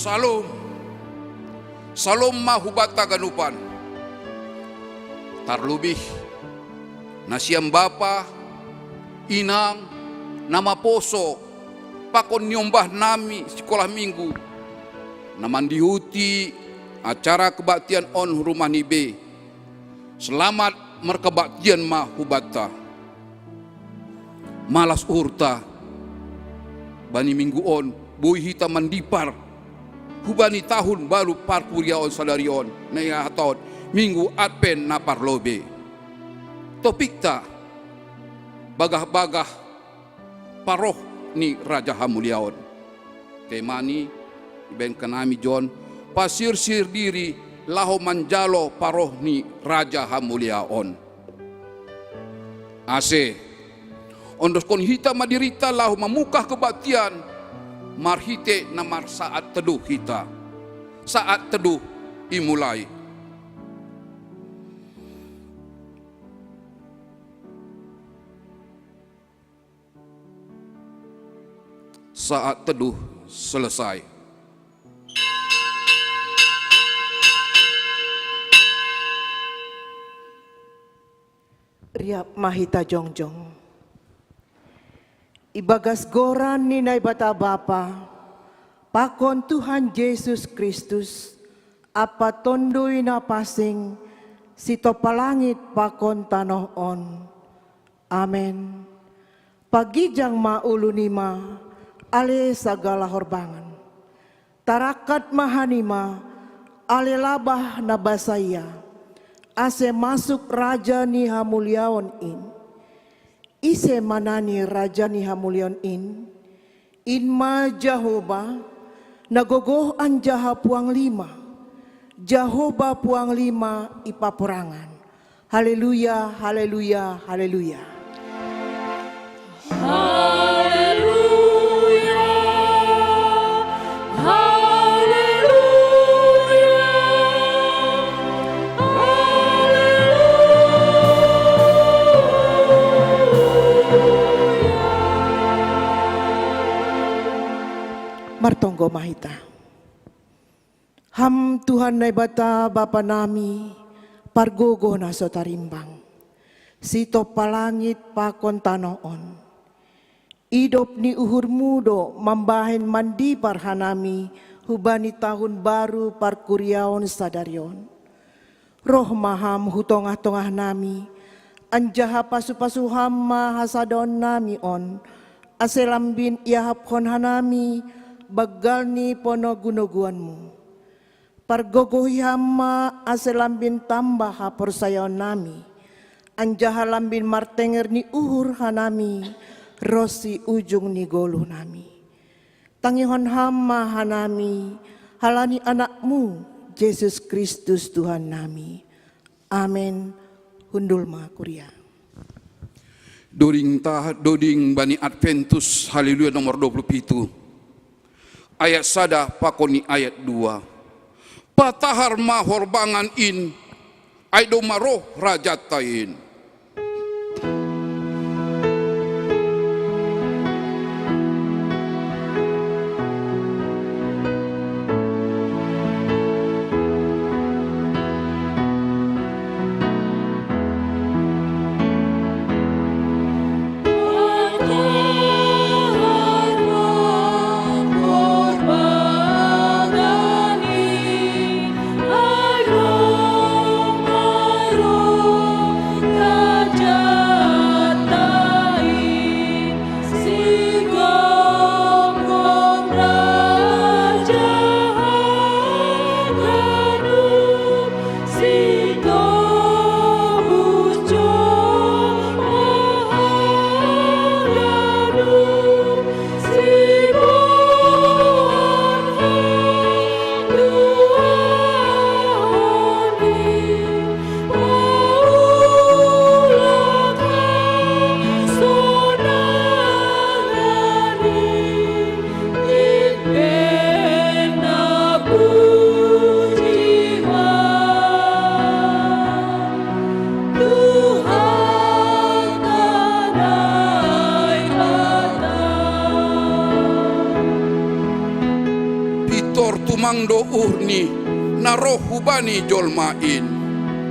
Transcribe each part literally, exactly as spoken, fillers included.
Salom. Salom ma hubata ganupan. Tarlobih nasiam bapa, inang, na maposo pakon niombah nami sikolah minggu, na mandihuti acara kebaktian on hu rumah ni be. Selamat markebaktian ma hubata. Malas uhurta, bani minggu on boi hita mandipar hubani tahun baru parkuriaon sadari on, na ihatahon Minggu Advent na parlobei. Topikta, bagah-bagah paroh ni Raja Hamuliaon. Temani, ibaen hanami jo on, pasirsir diri laho manjalo paroh ni Raja Hamuliaon. Ase, ondoskon hita ma dirinta laho mamungkah kebaktian, marhite na marsaat teduh hita. Saat teduh dimulai. Saat teduh selesai. Riap ma hita jongjong. Ibagas goran ni Naibata Bapa, pakon Tuhan Jesus Kristus, Ampa Tonduy Napansing, sitompa langit pakon tanoh on. Amen. Pagijang ma ulu nima, ale sagala horbangan. Tarangkat ma hanima, ale labah na basaia, ase masuk Raja ni Hamuliaon in. Ise ma nani Raja ni Hamuliaon in? In ma Jahowa, na gogoh anjaha puang lima. Jahowa puang lima i paporangan. Haleluya, haleluya, haleluya. Haleluya, haleluya, haleluya. Martonggo ma hita. Ham Tuhan Naibata Bapa nami, pargogoh na so tarimbang, sitompa langit pakon tanoh on. Idop ni uhurmu do mambahen mandipar hanami hubani tahun baru parkuriaon sadari on. Roh ma Ham hu tongah-tongah nami, anjaha pasu-pasu Ham ma hasadaon nami on, ase lambin iahapkon hanami banggal ni panogunoguanmu. Pargogohi Ham ma ase lambin tambah haporsayaon nami, anjaha lambin martenger ni uhur hanami ronsi ujung ni goluh nami. Tangihon Ham ma hanami, halani Anakmu, Jesus Kristus Tuhan nami. Amen. Hundul ma kuria. Doding ta, doding bani Adventus, Haleluya nomor dua puluh pitu. Ayat sada pakon ni ayat dua. Patahar ma horbangan in, ai domma roh rajanta in. Mang do uhur ni na roh hubani jolma in.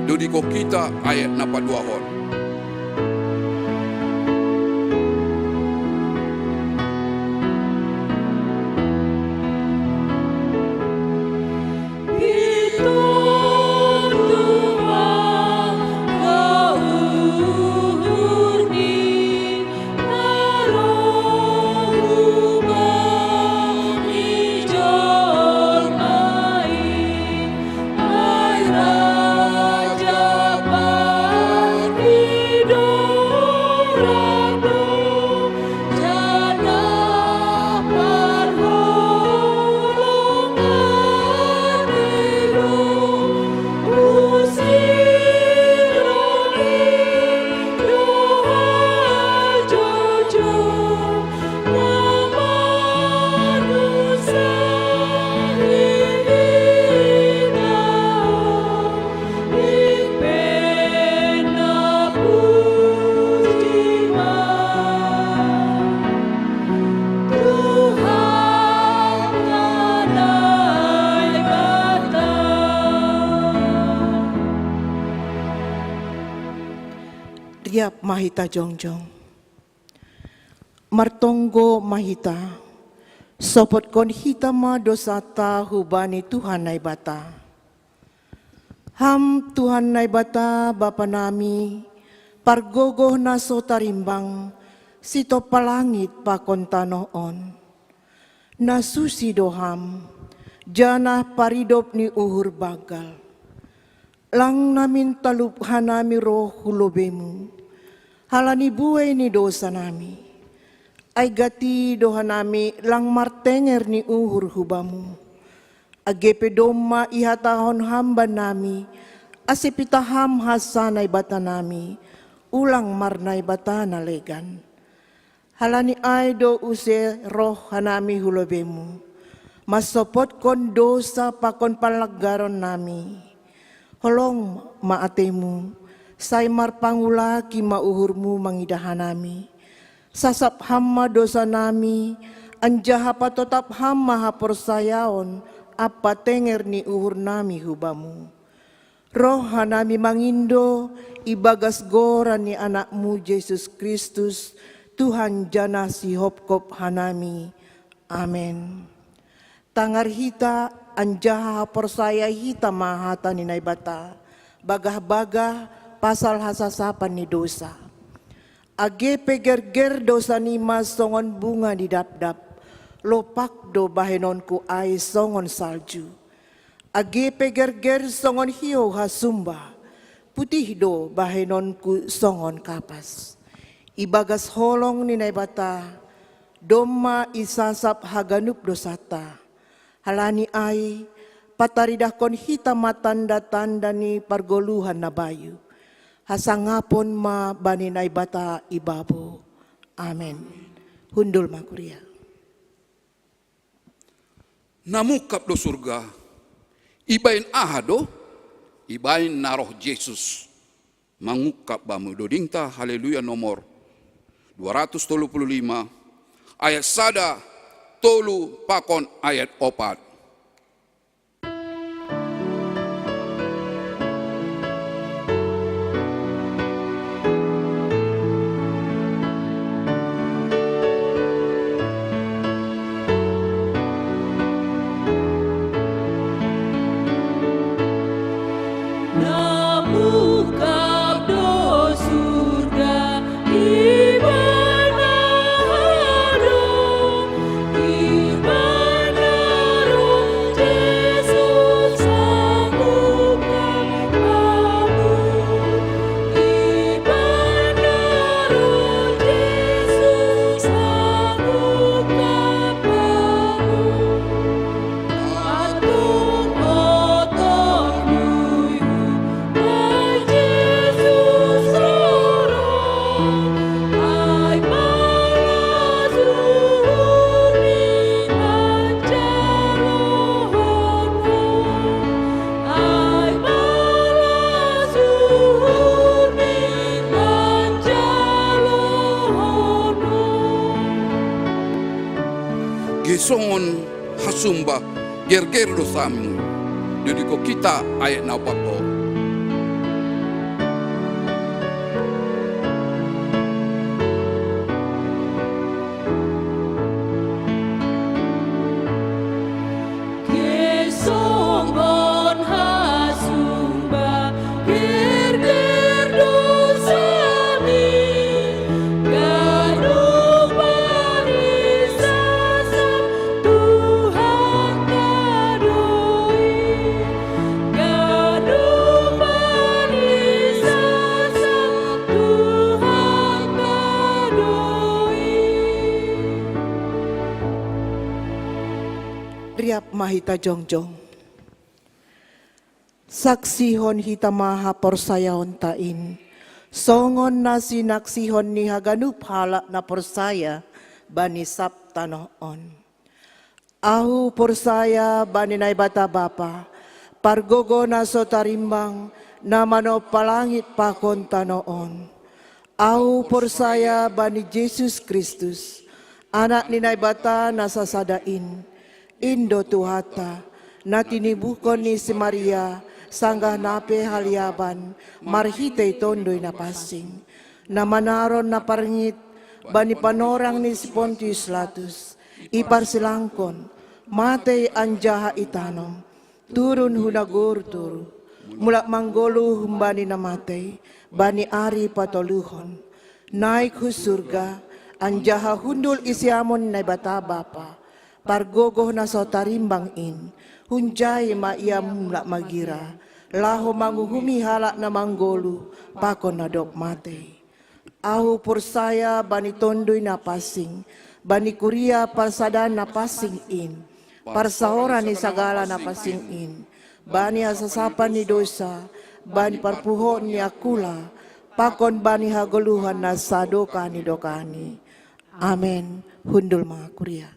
Dodiko kita ayat na paduahon. Riap ma hita jongjong. Martonggo ma hita, sopotkon hita ma dosata hubani Tuhan Naibata. Ham Tuhan Naibata Bapa nami, pargogoh na so tarimbang, sitompa langit pakon tanoh on. Na susi do Ham, janah paridop ni uhur banggal. Lang namin talup hanami roh hu lobei-Mu, halani buei ni dosa nami. Ai gati do hanami lang martenger ni uhur hu Bamu. Age pe domma ihatahon Ham bannami, ase pitah Ham hansa Naibata nami, ulang marnaibata na legan. Halani ai do use roh hanami hu lobei-Mu, mansopotkon dosa pakon panlanggaron nami. Holong ma atei-Mu, sai marpangulaki ma uhur-Mu mangidah hanami. Sasap Ham ma dosa nami, anjaha patotap Ham ma haporsayaon ampa tenger ni uhur nami hu Bamu. Roh hanami mangindo ibagas Goran ni Anak-Mu Jesus Kristus, Tuhan janah sihopkop hanami. Amen. Tangar hita anjaha haporsaya hita ma hata ni Naibata, bagah-bagah pasal hasasapan ni dosa. Age pe gerger dosa nima songon bunga ni dapdap, lopak do bahenonku ai songon salju. Age pe gerger songon hiou hasumba, putih do bahenonku songon kapas. Ibagas holong ni Naibata, domma isasap haganup dosanta. Halani ai, pataridahkon hita ma tanda-tanda ni pargoluhan na bayu. Hasangapon ma bani Naibata ibabo. Amen. Hundul ma kuria. Na mungkap do surga, ibaen aha do? Ibaen na roh Jesus mangungkap bamu. Dodingta Haleluya nomor dua ratus tolu puluh lima, ayat sada, tolu pakon ayat opat. Songon hasumba Gerger dosamu. Dudiko kita ayat na opat. Kesongon hasumba gerger dosami, ganup parisasa Tuhan kadoi, ganup parisasa Tuhan kadoi. Riap ma hita jongjong. Saksihon hita ma haporsayaonta in, songon na sinaksihon ni haganup halak na porsaya bani sab tanoh on. Ahu porsaya bani Naibata Bapa, pargogoh na so tarimbang, na manompa langit pakon tanoh on. Ahu porsaya bani Jesus Kristus, Anak ni Naibata na sasada in. In do Tuhanta, na tinibuhkon ni si Maria, sanggah na pe haliaban, marhitei Tonduy Napansing. Na manaron na parngit bani panorang ni si Pontius Latus, iparsilangkon, matei anjaha itanom, turun hu nagori toruh, mulak manggoluh humbani na matei, bani ari patoluhon, naik hu surga, anjaha hundul i siamun Naibata Bapa, pargogoh na so tarimbang in, hunjai ma Ia mulak magira, laho manguhumi halak na manggoluh pakon na dob matei. Ahu porsaya bani Tonduy Napansing, bani kuria parsadaan na pansing in, parsaoran ni sagala na pansing in, bani hasasapan ni dosa, bani parpuhoon ni angkula, pakon bani hagoluhan na sadokah ni dokahni. Amen. Hundul ma kuria.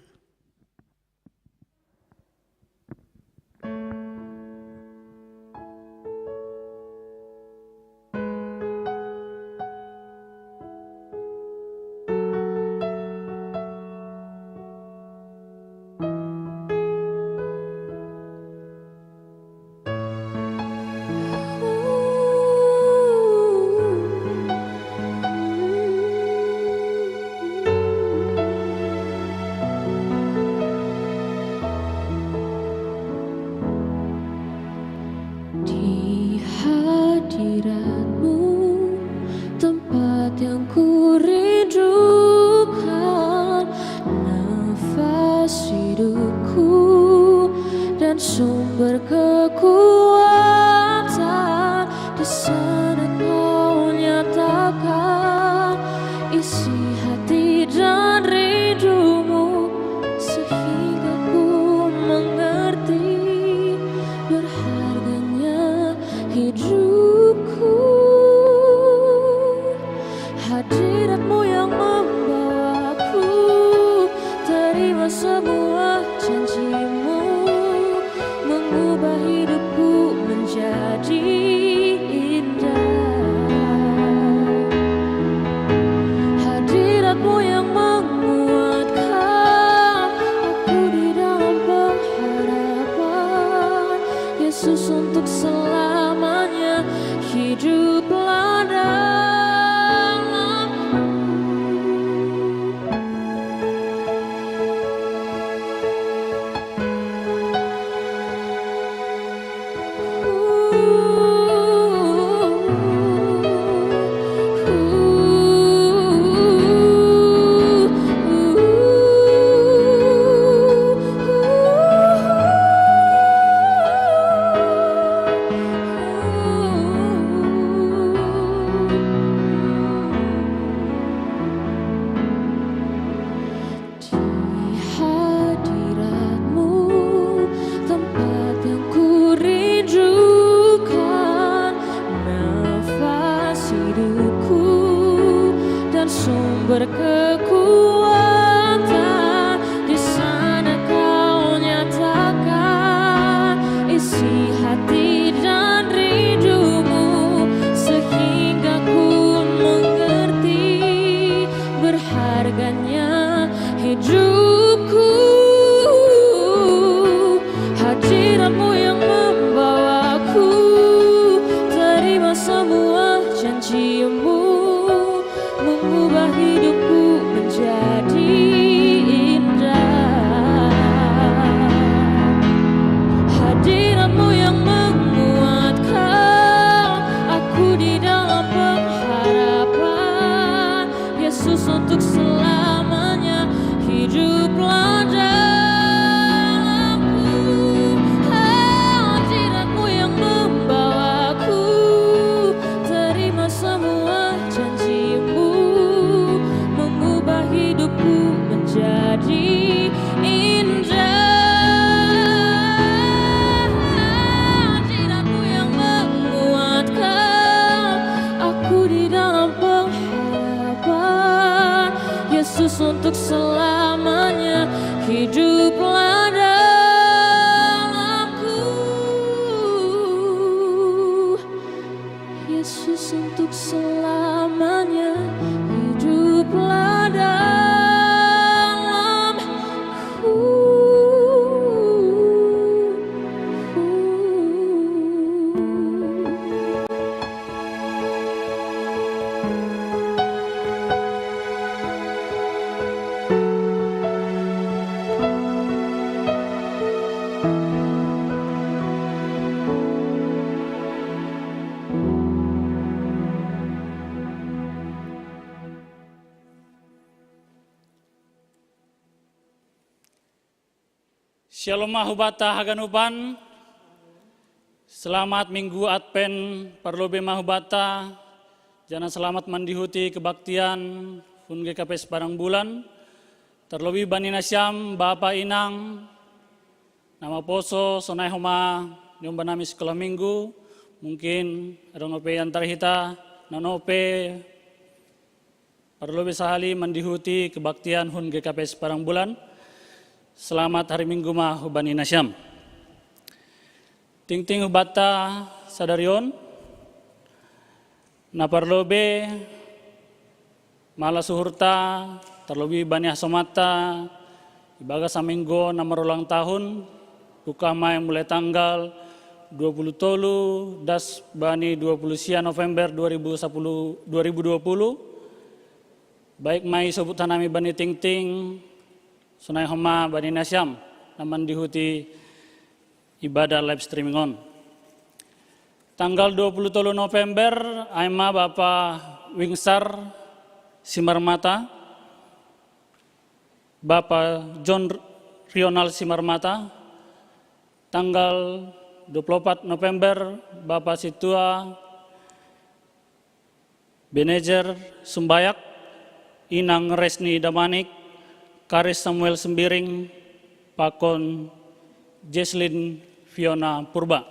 Ku menjadi indah, hadiratmu yang menguatkan aku di dalam pengharapan. Yesus, untuk selamanya hiduplah dalamku. Yesus, untuk selamanya hiduplah dalamku. Shalom ma hubata haganupan. Selamat Minggu Advent parlobe ma hubata. Janah selamat mandihuti kebaktian hun G K P S Padang Bulan. Terlebih bani nasiam, bapa inang, na maposo, sonai homa niomba nami sekolah minggu. Mungkin adong ope antara hita na ope parlobe sahali mandihuti kebaktian hun G K P S Padang Bulan. Selamat hari Minggu ma hubani nasiam. Tingting hubata sadarion, na parlobe malas uhurta, terlebih bani hasomanta, ibagas aminggo na marulang tahun, buka mai mulai tanggal dua puluh tolu das bani dua puluh sia November dua ribu sepuluh, dua ribu dua puluh. Baik mai sobut hanami bani tingting, sonai homa bani nasiam na mandihuti ibadah live streaming on. Tanggal dua puluh tolu November, ai ma Bapa Wingsar Simarmata, Bapa John Rional Simarmata. Tanggal dua puluh empat November, Bapa Situa Benezer Sumbayak, Inang Resni Damanik, Karis Samuel Sembiring, pakon Jesslyn Fiona Purba.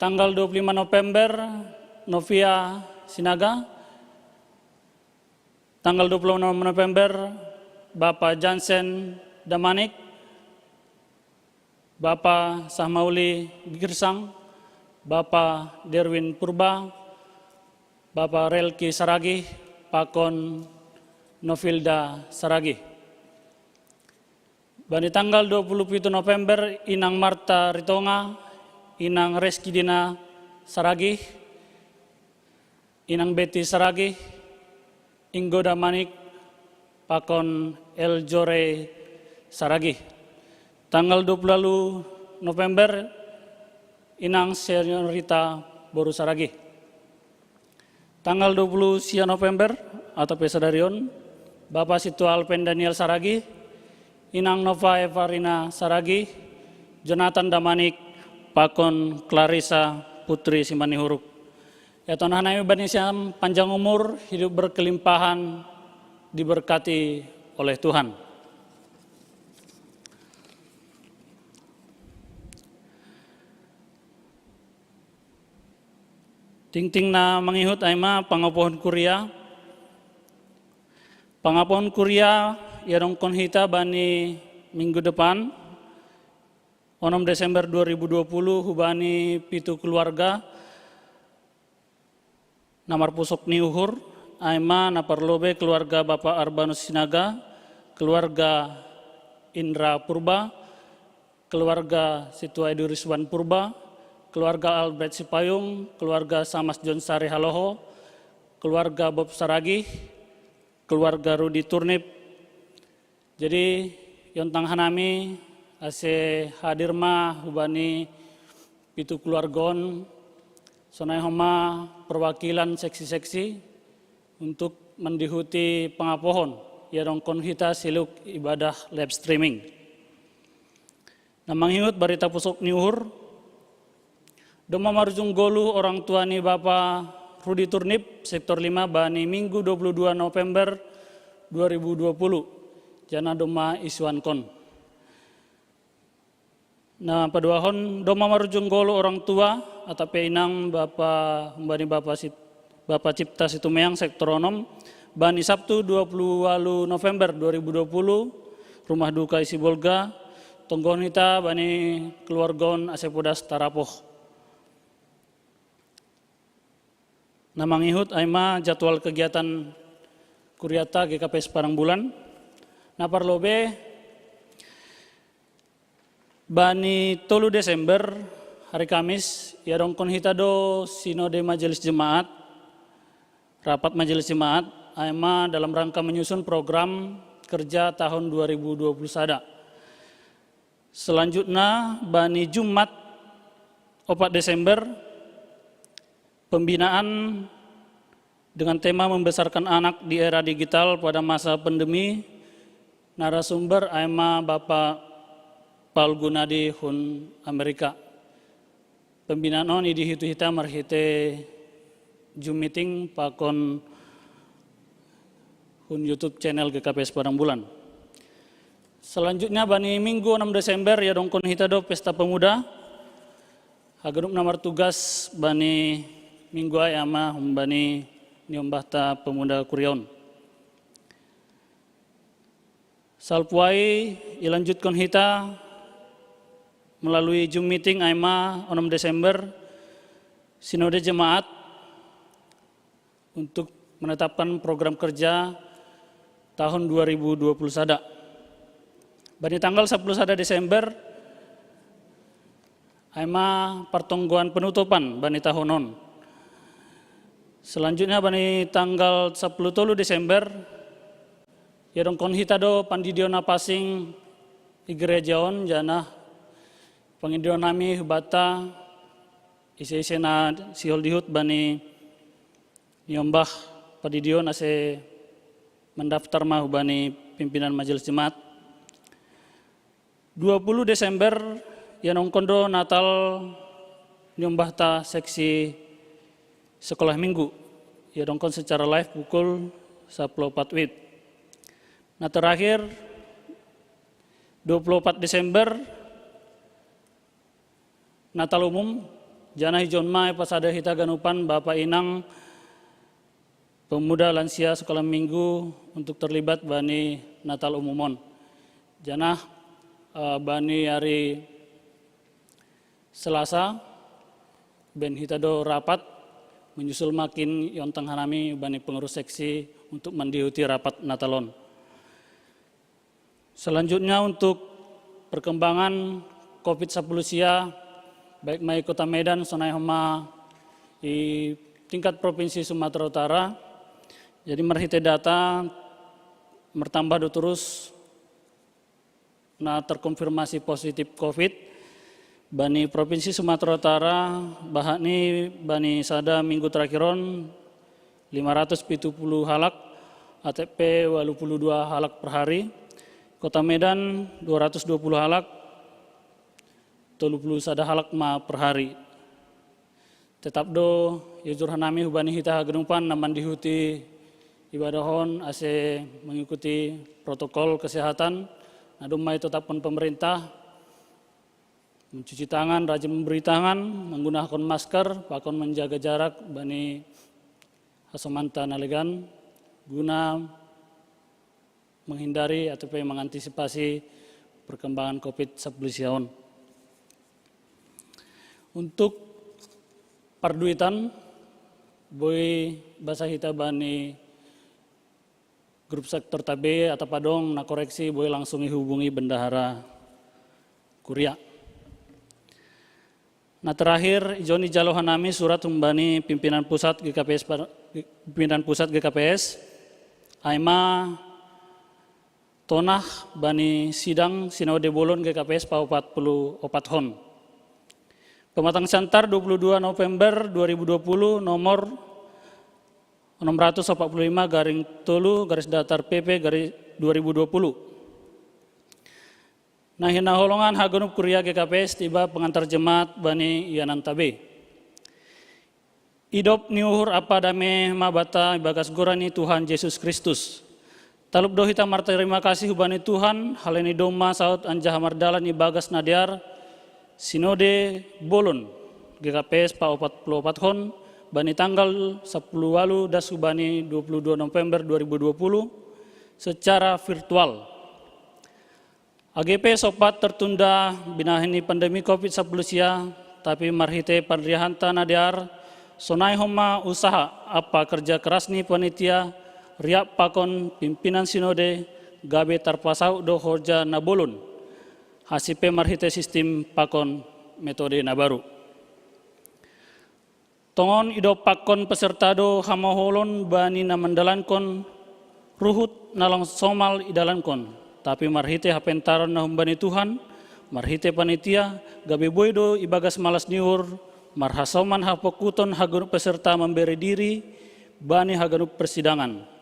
Tanggal dua puluh lima November, Novia Sinaga. Tanggal dua puluh enam November, Bapa Jansen Damanik, Bapa Sahmauli Girsang, Bapa Derwin Purba, Bapa Relki Saragih, pakon Novilda Saragih. Bani tanggal dua puluh pitu November, Inang Marta Ritonga, Inang Reski Dina Saragih, Inang Betty Saragih, Inggo Damanik, pakon El Jore Saragih. Tanggal dua puluh lalu November, Inang Seniorita Boru Saragih. Tanggal dua puluh sia November, atau pe sadarion, Bapa Situa Alpen Daniel Saragih, Inang Nova Evarina Saragih, Jonathan Damanik, pakon Clarissa Putri Simanihuruk. Ya Tuhan, hanami bani siam panjang umur, hidup berkelimpahan, diberkati oleh Tuhan. Tingting na mangihut ai ma pangapohon kuria. Pangapohon kuria iadongkon hita bani minggu depan, onom Desember dua ribu dua puluh, hubani pitu keluarga na marpusok ni uhur, ai ma na parlobe keluarga Bapa Arbanus Sinaga, keluarga Indra Purba, keluarga Situa Edu Rizwan Purba, keluarga Albert Sipayung, keluarga Samas John Sari Haloho, keluarga Bob Saragih, keluarga Rudi Turnip. Jadi, iontang hanami ase hadir ma hubani pitu keluarga on, sonai homa perwakilan seksi-seksi untuk mandihuti pangapohon iadongkon hita seluk ibadah live streaming. Na mangihut barita pusok ni uhur, domma marujung goluh orang tua ni Bapa Rudi Turnip, sektor lima, bani minggu dua puluh dua November dua ribu dua puluh, jana doma isuankon. Nah, paduahon doma marujung golu orang tua, atau pe inang bapa, humbani bapa, Bapa Cipta Situmeang sektor onom, bani Sabtu dua puluh walu November dua ribu dua puluh, rumah duka isi bolga, tonggohon hita bani keluargon ase podas tarapoh. Na mangihut ai ma jadwal kegiatan kuriata G K P S Padang Bulan. Na parlobe bani tolu Desember, hari Kamis, iadongkon hita do Sinode Majelis Jemaat, rapat Majelis Jemaat, ai ma dalam rangka menyusun program kerja tahun dua ribu dua puluh sada. Selanjutnya, bani Jumat opat Desember, pembinaan dengan tema membesarkan anak di era digital pada masa pandemi, narasumber ai ma Bapa Paul Gunadi hun Amerika. Pembinaan on idihut hita marhite Zoom meeting pakon hun YouTube channel G K P S Padang Bulan. Selanjutnya, bani Minggu enam Desember, iadongkon hita do Pesta Pemuda. Haganup na martugas bani minggu ai ai ma humbani niombahta pemuda kuria on. Salpu ai ilanjutkon hita melalui Zoom meeting ai ma onom Desember, Sinode Jemaat untuk menetapkan program kerja tahun dua ribu dua puluh sada. Bani tanggal sapuluh sada Desember, ai ma partonggoan penutupan bani tahun on. Selanjutnya, bani tanggal sapuluh tolu Desember, iadongkon hita do pandidion na pansing di gereja on, jana pangidoan nami hubanta ise-ise na sihol dihut bani niombah pandidion ase mandaftar ma hubani pimpinan Majelis Jemaat. Dua puluh Desember, iadongkon do Natal niombahta seksi sekolah minggu. Iadongkon secara live pukul sapuluh opat wit. Na terakhir, dua puluh opat Desember, Natal umum, jana ijon ma ipasada hita haganupan bapa inang pemuda lansia sekolah minggu untuk terlibat bani Natal umum on. Jana, eh, bani hari Selasa, baen hita do rapat menyusul ma kin iontang hanami bani pengurus seksi untuk mandihuti rapat Natal on. Selanjutnya, untuk perkembangan covid sapuluh sia, baik ma i Kota Medan sonai homa i tingkat Provinsi Sumatera Utara. Jadi marhite data martambah do torus na terkonfirmasi positif covid bani Provinsi Sumatera Utara, bahat ni bani sada minggu terakhir on lima ratus pitu puluh halak, atau pe walu puluh dua halak per hari. Kota Medan dua ratus dua puluh halak, tolu puluh sada halak ma per hari. Tetap do iojur hanami hubani hita haganupan na mandihuti ibadah on ase mengikuti protokol kesehatan na doma itetapkon pemerintah, mencuci tangan, rajin memberi tangan, menggunakan masker, pakon menjaga jarak bani hasomanta na legan guna menghindari atau pe mengantisipasi perkembangan covid sapuluh sia on. Untuk parduitan, boi basa hita bani grup sektor tabe atau padong na koreksi, boi langsung ihubungi bendahara kuria. Na terakhir, ijon ijalo hanami surat humbani pimpinan pusat G K P S, pimpinan pusat G K P S, ai ma tonah bani sidang Sinode Bolon G K P S paopat puluh opat hon. Pematang siantar dua puluh dua November dua ribu dua puluh, nomor enam ratus empat puluh lima garing tolu garis datar P P garis dua ribu dua puluh. Na hinaholongan haganup kuria G K P S tiba pengantar jemaat bani ianan tabe. Idop ni uhur ampa dame ma banta ibagas goran ni Tuhan Jesus Kristus. Talup do hita martarima kasih hubani Tuhan, halani domma saut anjaha mardalan ibagas na dear, Sinode Bolon, G K P S paopat puluh opat hon, bani tanggal sapuluh walu das hubani dua puluh dua November dua ribu dua puluh, secara virtual. Age pe sopat tertunda binahen ni pandemi covid sapuluh sia, tapi marhite panriahanta na dear, sonai homa usaha ampa kerja keras ni panitia, riap pakon pimpinan sinode, gabe tarpasaut do horja na bolon, hasi pe marhite sistim pakon metode na baru. Tongon idompakkon peserta do hamaholon bani na mandalankon ruhut na lang somal idalankon, tapi marhite hapentaron na humbani Tuhan, marhite panitia, gabe boi do ibagas malas ni uhur, marhasoman hapokuton haganup peserta mambere diri bani haganup persidangan.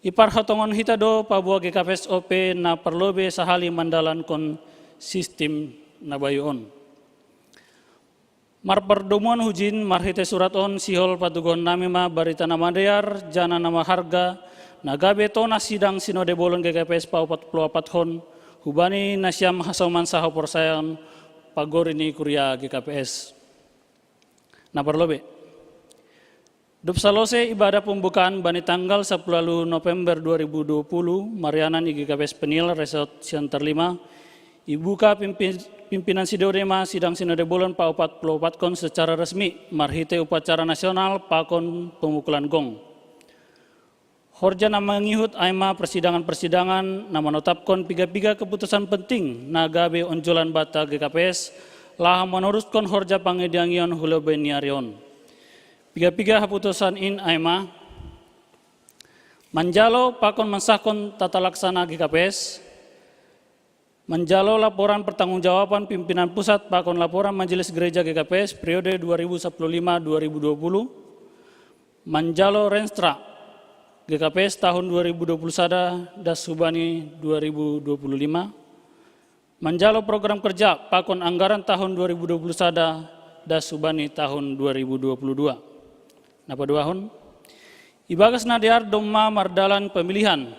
Iparhatongon hita do paboa G K P S O P na parlobei sahali mandalankon sistim na bayu on. Marpardomuan hujin marhite surat on sihol patugohon nami ma barita na madear jana na maharga, na gabe tona sidang sinode bolon G K P S paopat puluh opat hon, hubani nasiam hasoman sahaporsayaon pagori ni kuria G K P S. Na parlobei. Dob salose ibadah pembukaan bani tanggal sapuluh walu November dua ribu dua puluh, marianan i G K P S Peniel Resort Center lima, ibuka pimpin, pimpinan sinode ma sidang sinode bolon paopat puluh opat hon secara resmi, marhite upacara nasional pakon pemukulan gong. Horja na mangihut ai ma persidangan-persidangan na manotapkon piga-piga keputusan penting na gabe onjolan banta G K P S, laho manoruskon horja pangidiangion hu lobei ni ari on. Piga-piga haputusan in ai ma, manjalo pakon mansahkon tata laksana G K P S, manjalo laporan pertanggungjawaban pimpinan pusat pakon laporan majelis gereja G K P S periode dua ribu sapuluh lima dua ribu dua puluh, manjalo renstra G K P S tahun dua ribu dua puluh sada das hubani dua ribu dua puluh lima, manjalo program kerja pakon anggaran tahun dua ribu dua puluh sada das hubani tahun dua ribu dua puluh dua. Na paduahon, ibagas na dear domma mardalan pemilihan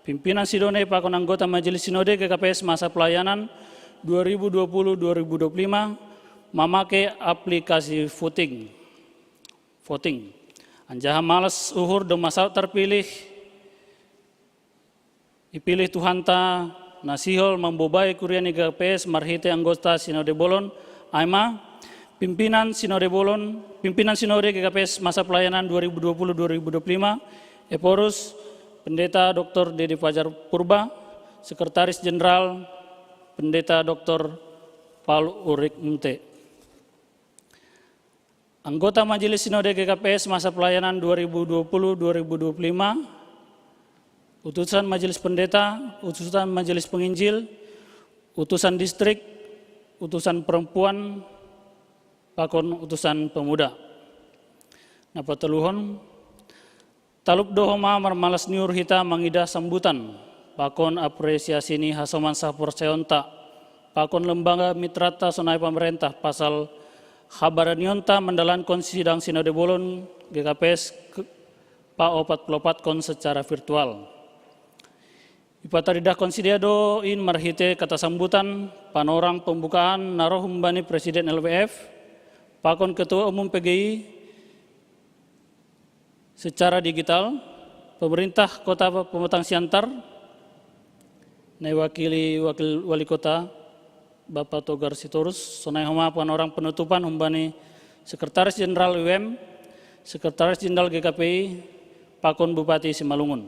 pimpinan sinode pakon anggota majelis sinode G K P S masa pelayanan dua ribu dua puluh dua ribu dua puluh lima mamake aplikasi voting. Voting. Anjaha malas uhur domma saut tarpilih, ipilih Tuhanta na sihol mambobai kuria ni G K P S marhite anggota sinode bolon, ai ma, pimpinan sinode bolon, pimpinan sinode G K P S masa pelayanan dua ribu dua puluh dua ribu dua puluh lima, Ephorus, Pendeta Doktor Dede Fajar Purba, Sekretaris Jenderal, Pendeta Doktor Paul Ulrich Munte. Anggota Majelis Sinode G K P S masa pelayanan dua ribu dua puluh dua ribu dua puluh lima, utusan Majelis Pendeta, utusan Majelis Penginjil, utusan distrik, utusan perempuan, pakon utusan pemuda. Na pateluhon, talup do homa marmalas ni uhur hita mangidah sambutan pakon apresiasi ni hasoman sahaporsayaonta pakon lembaga mitrata sonai pamarentah pasal habaranionta mandalankon sidang sinode bolon G K P S paopat puluh opat hon secara virtual. Ipataridahkon sidea do in marhite kata sambutan panorang pembukaan na roh humbani Presiden L W F pakon Ketua Umum P G I secara digital, pemerintah Kota Pematang Siantar, na iwakili Wakil Wali Kota Bapak Togar Sitorus, sonai homa panorang penutupan humbani Sekretaris Jenderal U M, Sekretaris Jenderal G K P I, pakon Bupati Simalungun.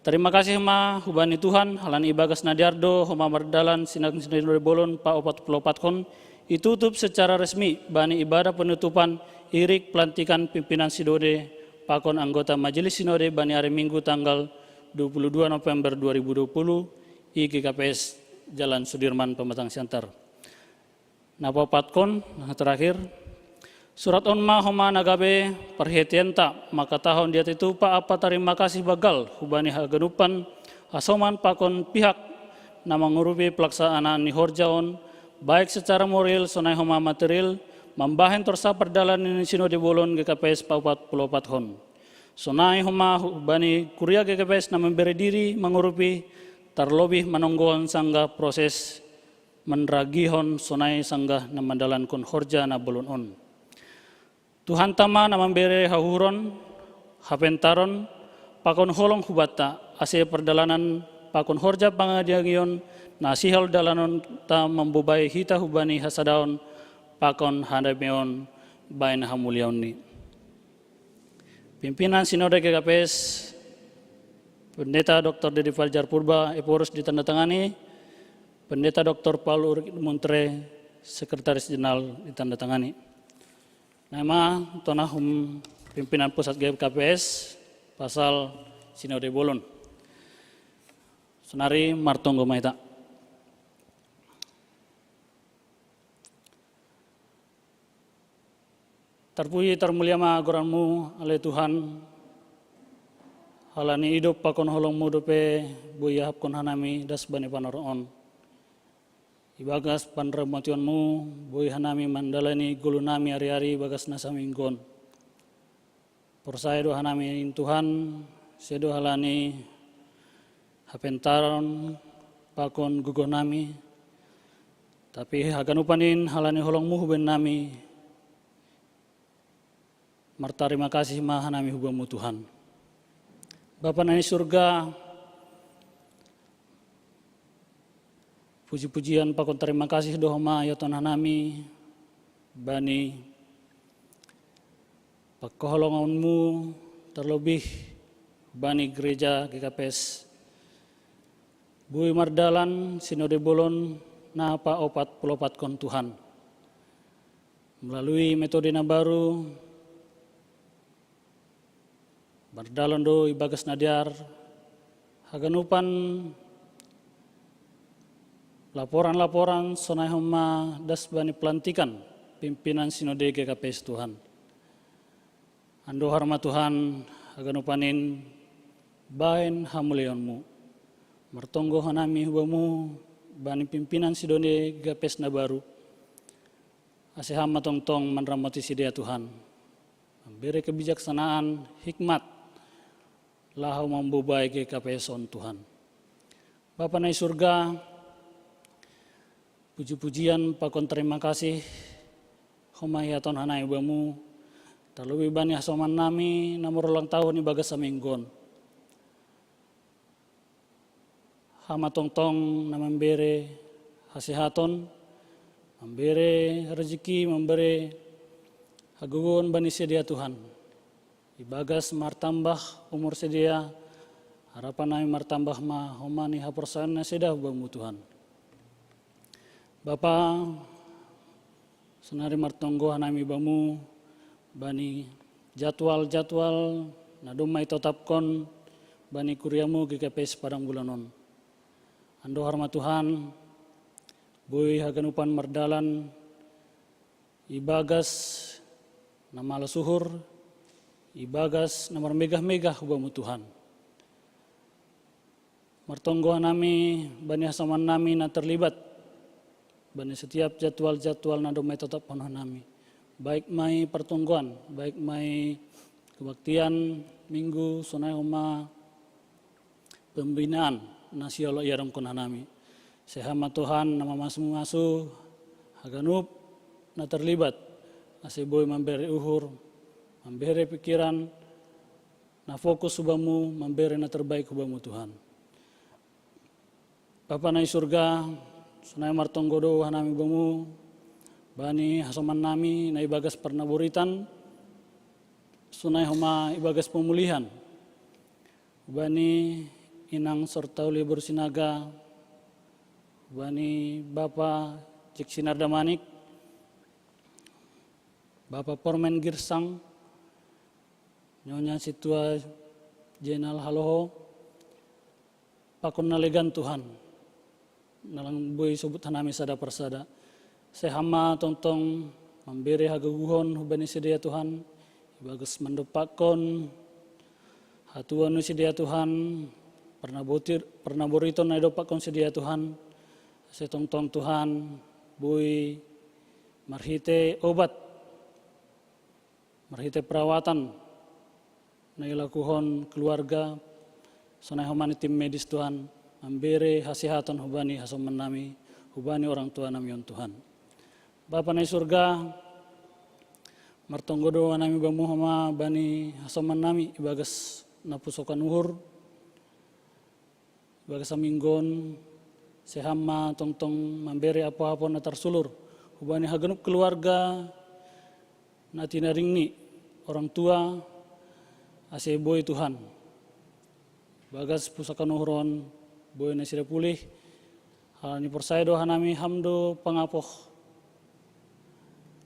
Tarima kasih ma hubani Tuhan, halani ibagas na dear do homa mardalan sidang sinode bolon paopat puluh opat hon, itutup secara resmi bani ibadah penutupan irik pelantikan pimpinan sinode pakon anggota Majelis Sinode bani ari Minggu tanggal dua puluh dua November dua ribu dua puluh, I G K P S Jalan Sudirman, Pematang Siantar. Na paopathon, na terakhir, surat on ma homa na gabe parhiteanta mangkatahon diat itupa ampa tarima kasih banggal hubani haganupan hasoman pakon pihak na mangurupi pelaksanaan ni horja on, baik secara moral sonai homa material, mambahen torsa pardalanan ni sinode bolon G K P S paopat puluh opat hon. Sonai homa bani kuria G K P S na membere diri mangurupi, tarlobih manonggohon sanggah proses manragihon sonai sanggah na mandalankon horja na bolon on. Tuhan Tama na mambere hahuron, hapentaron, pakon holong hubata, ase pardalanan pakon horja pangadiangion na sihol dalanon ta mambobai hita hubani hasadaon pakon hadameon baen hamuliaonni. Pimpinan Sinode G K P S, Pendeta Dr. Dedi Fajar Purba Ephorus ditandatangani, Pendeta Dr. Paul Ulrich Muntre, Sekretaris Jenderal ditandatangani. Nama tonahum pimpinan pusat G K P S pasal Sinode Bolon. Sonari martonggo maita. Tarpuji tarmulia ma goranmu ale Tuhan, halani idop pakon holongmu dope boi iahapkon hanami das bani panorong on. Ibagas panramotionmu boi hanami mandalani golu nami ari-ari bagas na saminggon. Porsaya do hanami in Tuhan, sedo halani hapentaron pakon gogoh nami, tapi haganupan in halani holongmu huben nami. Martarima kasih ma hanami hubamu Tuhan. Bapa na i surga, puji-pujian pakon tarima kasih do homa iaton hanami bani pangkaholongonmu, tarlobih bani gereja G K P S boi mardalan Sinode Bolon na paopat puluh opatkon Tuhan. Melalui metode na baru, mardalan do ibagas na dear, haganupan laporan-laporan sonai homa das bani pelantikan pimpinan Sinode G K P S Tuhan. Andohar ma Tuhan, haganupan in baen hamuliaonmu. Martonggo hanami hubamu bani pimpinan Sinode G K P S na baru. Ase Ham ma tongtong manramoti sidea Tuhan. Mambere kebijaksanaan, hikmat, laho mambobai G K P S on Tuhan. Bapa na i surga, puji-pujian pakon tarima kasih homa iaton hanami hubamu, tarlobih bani hasoman nami na marulang tahun ibagas saminggon. Ham ma tongtong na mambere hasehaton, mambere rezeki, mambere hagogoon bani sidea Tuhan. Ibagas martambah umur sidea, harapan nami martambah ma homa ni haporsayaon nasida hubamu Tuhan. Bapa, sonari martonggo hanami bamu bani jadwal-jadwal na domma itotapkon bani kuriamu G K P S Padang Bulan on. Andohar ma Tuhan, boi haganupan mardalan ibagas na malas uhur, ibagas na marmegah-megah hubamu Tuhan. Martonggo hanami bani hasoman nami na terlibat bani setiap jadwal-jadwal na domma itotapkon hanami. Baik ma i partonggoan, baik ma i kebaktian Minggu, sonai homa pembinaan na sihol iadongkon hanami. Ase Ham ma Tuhan na mamasu-masu haganup na terlibat, ase boi mambere uhur, mambere pikiran na fokus hubamu, mambere na terbaik hubamu Tuhan. Bapa na i surga, sonai martonggo do hanami bamu bani hasoman nami na ibagas parnaboritan, sonai homa ibagas pemulihan. Bani inang Sortauli Boru Sinaga, bani Bapa Jek Sinar Damanik, Bapa Pormen Girsang, Nyonya Situa Jenal Haloho, pakon na legan Tuhan, na lang boi isobut hanami sada parsada. Ase Ham ma tongtong mambere hagogoon hubani sidea Tuhan, ibagas mandompakkon hatuaon ni sidea Tuhan, parnabotir-, parnaboriton na idompakkon sidea Tuhan, ase tongtong Tuhan, boi marhite obat, marhite perawatan na ilakuhon keluarga, sonai homa ni tim medis Tuhan, mambere hasehatan hubani hasoman nami, hubani orang tua nami on Tuhan. Bapa na i surga, martonggo do hanami bamu homa bani hasoman nami ibagas na pusokan uhur, ibagas haminggon, seham ma tongtong mambere apo-apo na tarsulur hubani haganup keluarga na tinaringni, orang tua, ase boi Tuhan. Bagas pusokan uhur on, boi nasida pulih, halani porsaya do hanami ham do pangapoh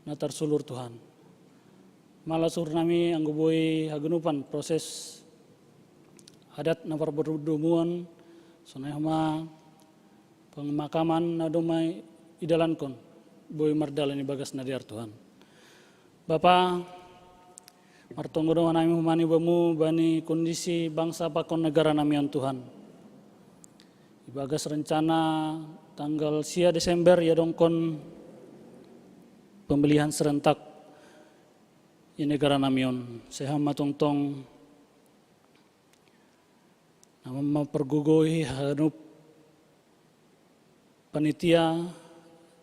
na tarsulur Tuhan. Malas uhur nami anggo boi haganupan proses adat na pardomuon, sonai homa pemakaman na domma idalankon, boi mardalan ibagas na dear Tuhan. Bapa, martonggo do hanami hubani bamu bani kondisi bangsa pakon negara nami on Tuhan. Ibagas rencana tanggal sia Desember iadongkon pemilihan serentak i negara nami on, seham ma tongtong na mampargogoi haganup panitia,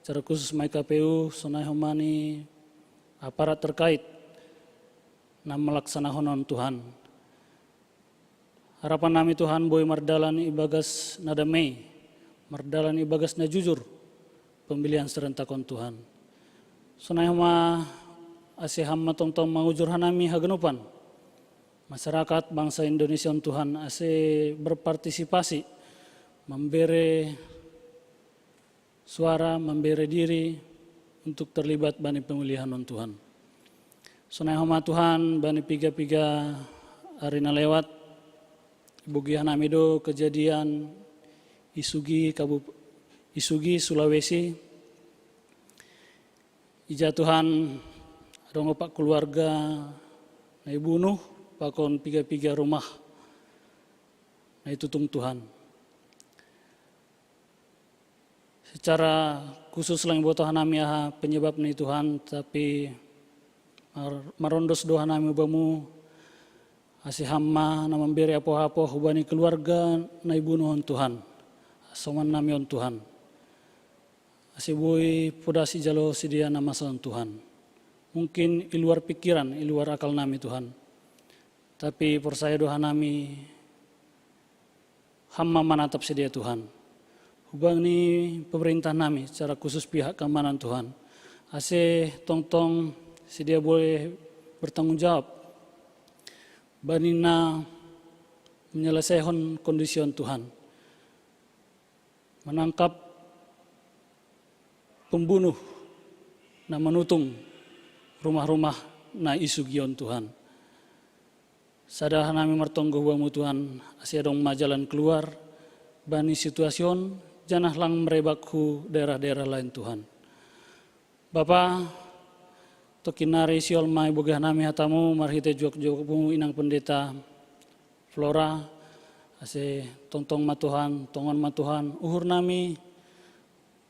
secara khusus ma i K P U, sonai homa ni aparat terkait na malaksanahon on Tuhan. Harapan nami Tuhan boi mardalan ibagas na damai, mardalan ibagas na jujur, pemilihan serentak on Tuhan. Sonai homa ase ham ma tongtong mangujur hanami haganupan masyarakat bangsa Indonesia on Tuhan ase berpartisipasi, mambere suara, mambere diri untuk terlibat bani pemilihan on Tuhan. Sonai homa Tuhan bani piga-piga ari na lewat, ibogi hanami do kejadian i Sugi, Kabup-, i Sugi, Sulawesi, ija Tuhan adong opat keluarga na ibunuh, pakon piga-piga rumah na itutung Tuhan. Secara khusus lang iboto hanami aha penyebab ni Tuhan, tapi mar-, marondos do hanami bamu, ase ham ma na mambere apo-apo hubani keluarga na ibunuh on Tuhan, hasoman nami on Tuhan. Ase boi podas ijalo sidea na masa on Tuhan. Mungkin i luar pikiran, i luar akal nami Tuhan. Tapi porsaya do hanami ham ma manatap sidea Tuhan. Hubani pemerintah nami, secara khusus pihak keamanan Tuhan. Ase tongtong sidea boi bertanggung jawab bani na menyelesaikan kondisi on Tuhan. Menangkap pembunuh na manutung rumah-rumah na i Sugi on Tuhan. Sada hanami martonggo hubamu Tuhan, ase adong ma jalan keluar bani situasi on, janah lang merebak hu daerah-daerah lain Tuhan. Bapa, tongkin nari sihol ma ibogi hanami hatamu marhite juak-juakmu inang pendeta Flora, ase tongtong ma Tuhan, tongon ma Tuhan, uhur nami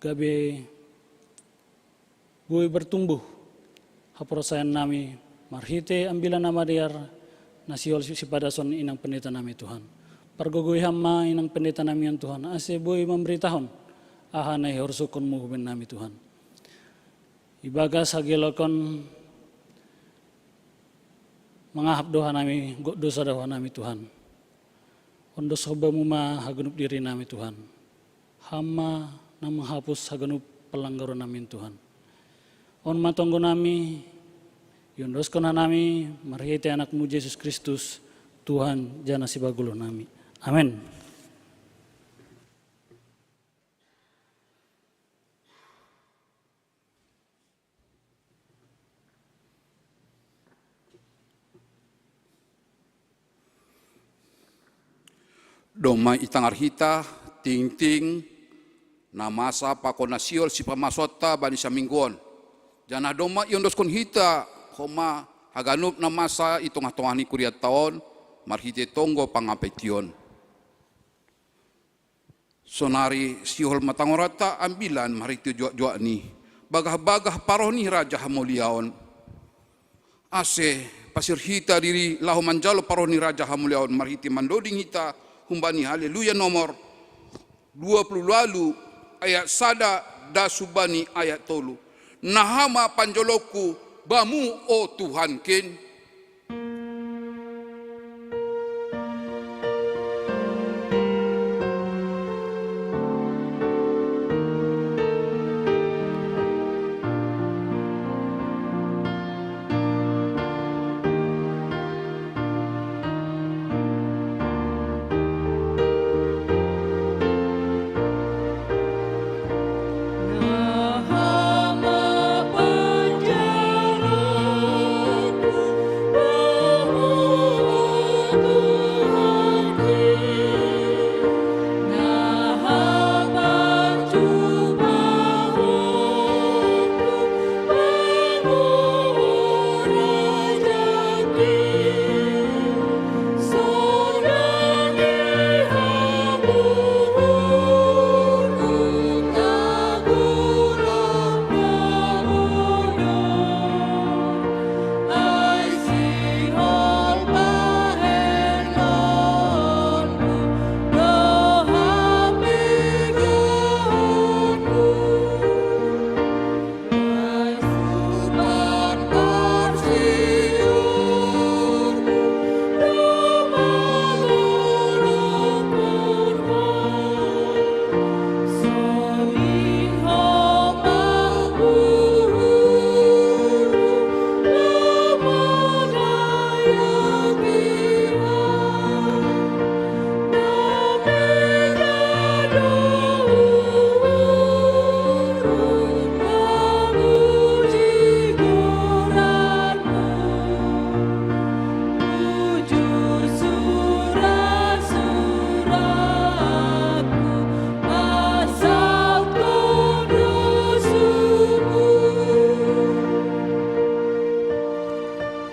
gabe boi bertumbuh haporsayaon nami marhite Ambilan Na Madear na sihol si-, sipadason inang pendeta nami Tuhan. Pargogoi ham ma inang pendeta nami on Tuhan, ase boi mamberitahon aha na iharosuhonmu hubahen nami Tuhan. Ibagas hagelokan mangahap do hanami, gok dosa do hanami Tuhan. Ondos ho bamu ma haganup diri nami Tuhan. Ham ma na manghapus haganup panlanggaron nami Tuhan. On ma tonggo nami, iondoskon hanami marhite Anakmu Jesus Kristus, Tuhan jana Sipagoluh nami. Amen. Domma itangar hita tingting na masa pakon na sihol sipamasonta bani saminggu on. Janah domma iondoskon hita homa haganup na masa i tongah-tongah ni kurianta on marhite tonggo pangapaition. Sonari sihol ma tangoranta ambilan marhite juak-juak ni bagah-bagah paroh ni Raja Hamuliaon. Ase Sir hita diri laho manjalo parroh ni Raja Hamuliaon marhite mandoding hita humbani Haleluya nomor dua puluh walu ayat sada das humbani ayat tolu. Naha ma panjolongku bamu o Tuhan ken.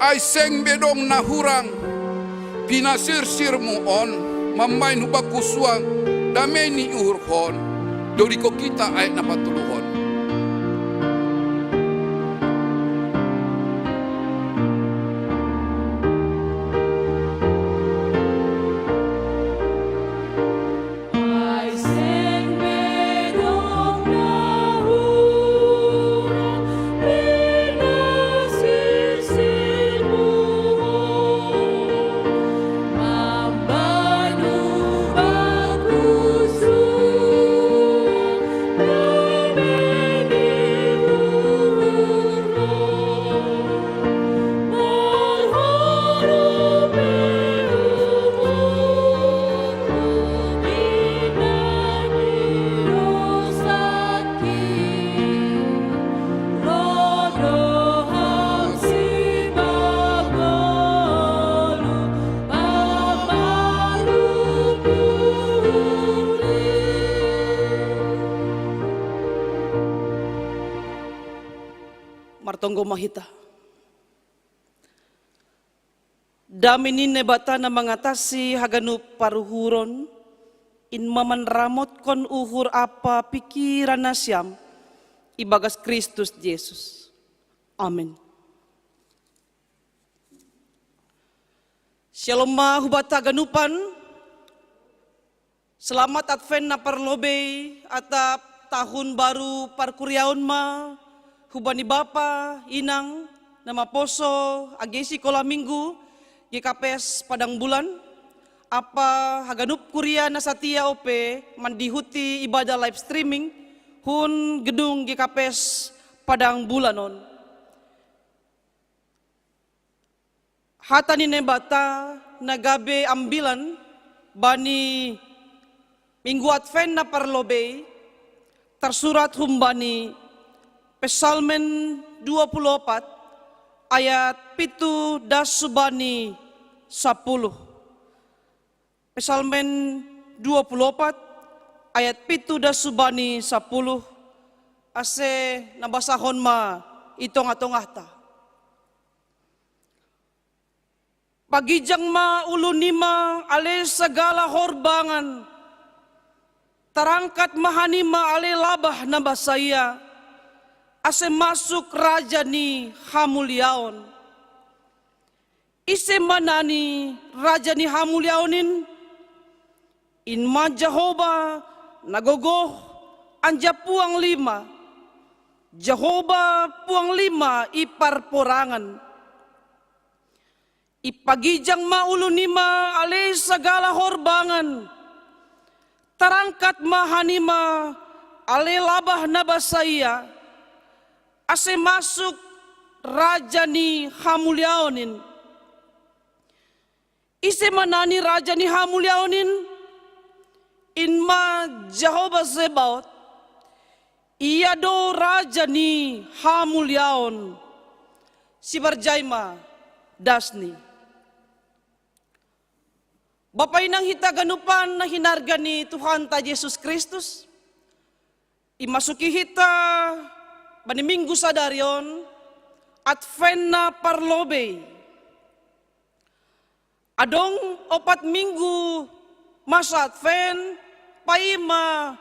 Ai seng be dong na hurang pinasirsirmu on mambahen hubakku suang dame ni uhurhon. Dodingkon hita ayat na patoluhon. Martonggo ma hita. Dame ni Naibata na mangatasi haganup paruhuron, in ma manramotkon uhur ampa pingkiran nasiam ibagas Kristus Jesus. Amin. Syalom ma hubanta haganupan. Selamat Advent na parlobei, atap tahun baru parkuriaon ma hubani bapa, inang, na maposo age sikola minggu G K P S Padang Bulan, ampa haganup kuria na satia ope mandihuti ibadah live streaming hun gedung G K P S Padang Bulan on. Hata ni Naibata na gabe ambilan bani minggu Advent na parlobei, tarsurat humbani Psalmen dua puluh opat ayat pitu das subani sapuluh. Psalmen dua puluh opat ayat pitu das subani sapuluh, ase na basahon ma i tongah-tongahta. Pagijang ma ulu nima ale sagala horbangan, tarangkat ma hanima ale labah na mansai, ase masuk raja ni hamuliaon. Ise ma nani raja ni hamuliaon in? In ma Jahoba na gogoh anjapuang lima, Jahoba puang lima i parporangan. Ipagijang ma ulu nima ale sagala horbangan. Tarangkat ma hanima ale labah na basaia, ase masuk raja ni hamuliaon in. Ise ma nani raja ni hamuliaon in? In ma Jahoba Zebaot. Ia do raja ni hamuliaon. Sibarjai ma dasni. Bapa inang hita ganupan na hinarga ni Tuhanta Jesus Kristus, imasuki hita bani minggu sadari on, Advent na parlobei. Adong opat minggu masa Advent, paima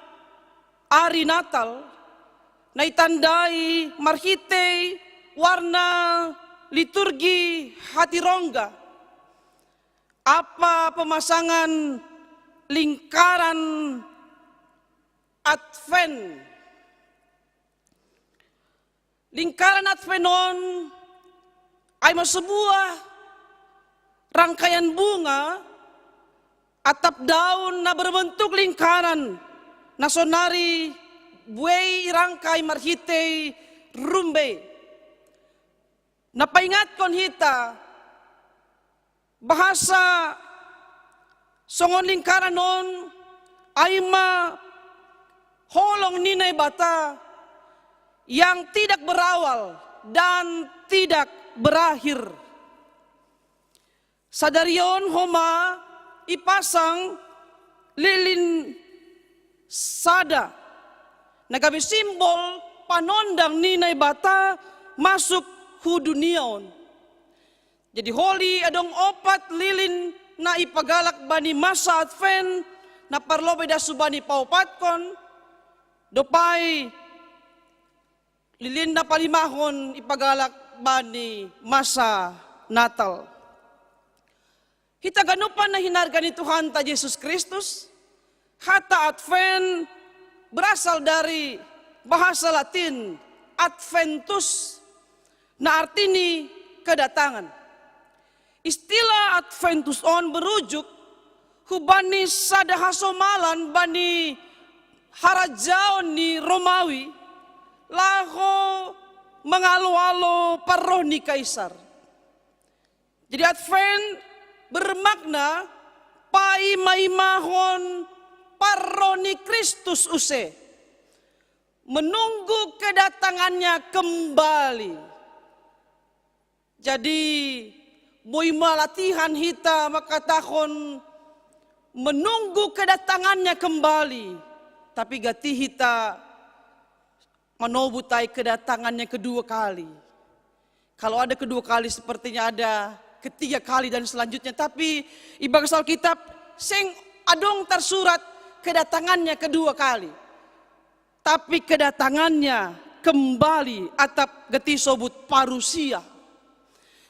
ari Natal, na itandai marhitei warna liturgi hatirongga, apa pemasangan lingkaran Advent. Lingkaran Advent on ai ma sebuah rangkaian bunga atap daun na berbentuk lingkaran, na sonari buei irangkai marhitei rumbei. Na paingatkon hita, bahasa songon lingkaran on ai ma holong ni Naibata yang tidak berawal dan tidak berakhir. Sadari on homa ipasang lilin sada na gabe simbol panondang ni Naibata masuk hu dunia on. Jadi holi adong opat lilin na ipagalak bani masa Advent na parlobei das hubani paopatkon, dopai lilin na palimahon ipagalak bani masa Natal. Hita ganupan na hinarga ni Tuhanta Jesus Kristus, kata Advent berasal dari bahasa Latin Adventus, na artini kedatangan. Istilah Adventus on berujuk hubani sada hasomalan bani harajaon ni Romawi laho mangalo-alo parroh ni Kaisar. Jadi Advent bermakna paima-imahon parroh ni Kristus use, menunggu kedatangannya kembali. Jadi boi ma latihan hita mangkatahon menunggu kedatangannya kembali, tapi gati hita manobut ai kedatangannya kedua kali. Kalau ada kedua kali, sepertinya ada ketiga kali dan selanjutnya. Tapi i bagas Alkitab seng adong tarsurat kedatangannya kedua kali. Tapi kedatangannya kembali atap gati sobut parousia.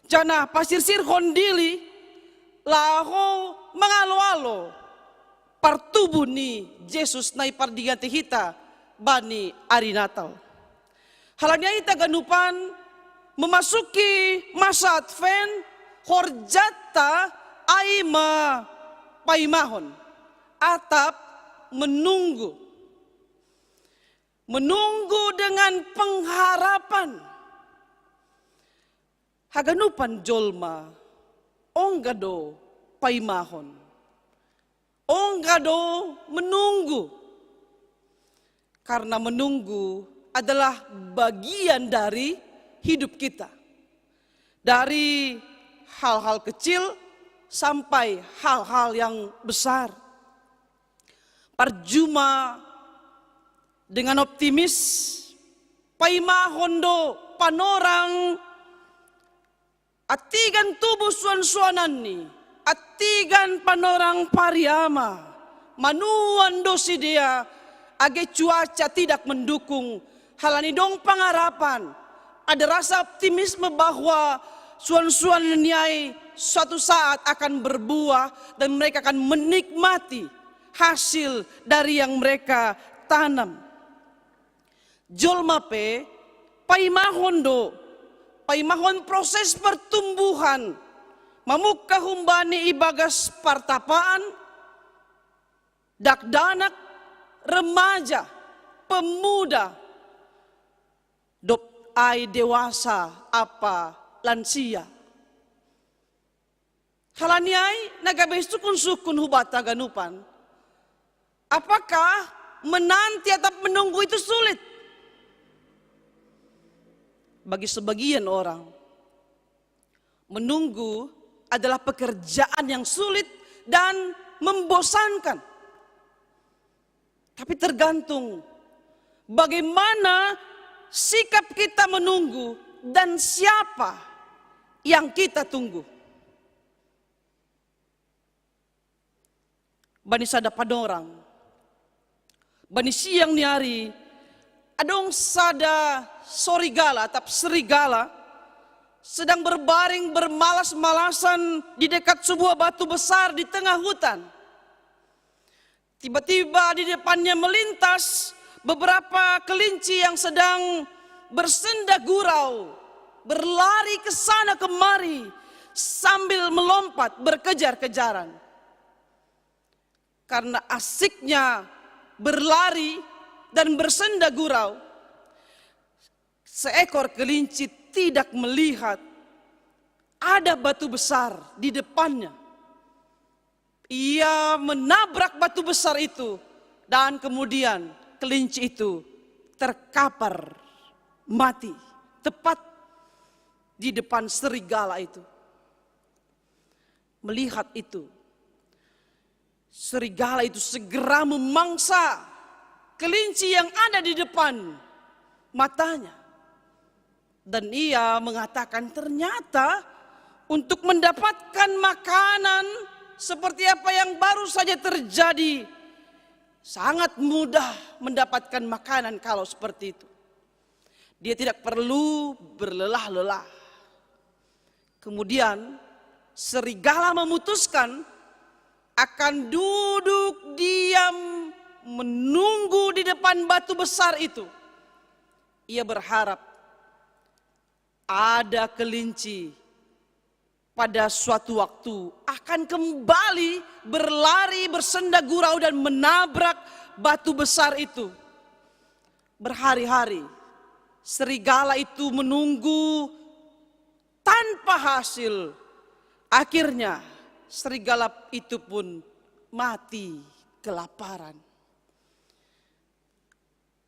Janah pasirsirhon diri laho mangalo-alo partubuh ni Jesus na ipardingati hita bani ari Natal. Halani ai hita ganupan memasuki masa Advent, horjanta ai ma paimahon atap menunggu. Menunggu dengan pengharapan. Haganupan jolma ongga do paimahon, ongga do menunggu. Karena menunggu adalah bagian dari hidup kita. Dari hal-hal kecil sampai hal-hal yang besar. Parjuma dengan optimis, paimahon do panorang antigan tubuh suan-suananni, antigan panorang pariama, manuan do sidea age cuaca tidak mendukung, halani dong pangarapan, ada rasa optimisme bahwa Suan-suan niai suatu saat akan berbuah dan mereka akan menikmati hasil dari yang mereka tanam. Jolma pe paimahon do, paimahon proses pertumbuhan, mamungka humbani ibagas partapaan, dakdanak, remaja, pemuda, dob ai dewasa ampa lansia. Halani ai na gabe sungkun-sungkun hubanta haganupan, apakah menanti atap menunggu itu sulit? Bagi sebagian orang, menunggu adalah pekerjaan yang sulit dan membosankan. Tapi tergantung bagaimana sikap kita menunggu dan siapa yang kita tunggu. Bani sada panorang, bani siang ni ari, adong sada sorigala atap serigala sedang berbaring bermalas-malasan di dekat sebuah batu besar di tengah hutan. Tiba-tiba di depannya melintas beberapa kelinci yang sedang bersenda gurau, berlari ke sana kemari sambil melompat berkejar-kejaran. Karena asiknya berlari dan bersenda gurau, seekor kelinci tidak melihat ada batu besar di depannya. Ia menabrak batu besar itu dan kemudian kelinci itu terkapar mati tepat di depan serigala itu. Melihat itu, serigala itu segera memangsa kelinci yang ada di depan matanya. Dan ia mengatakan, ternyata untuk mendapatkan makanan seperti apa yang baru saja terjadi, sangat mudah mendapatkan makanan kalau seperti itu. Dia tidak perlu berlelah-lelah. Kemudian serigala memutuskan akan duduk diam menunggu di depan batu besar itu. Ia berharap ada kelinci pada suatu waktu akan kembali berlari bersenda gurau dan menabrak batu besar itu. Berhari-hari serigala itu menunggu tanpa hasil. Akhirnya serigala itu pun mati kelaparan.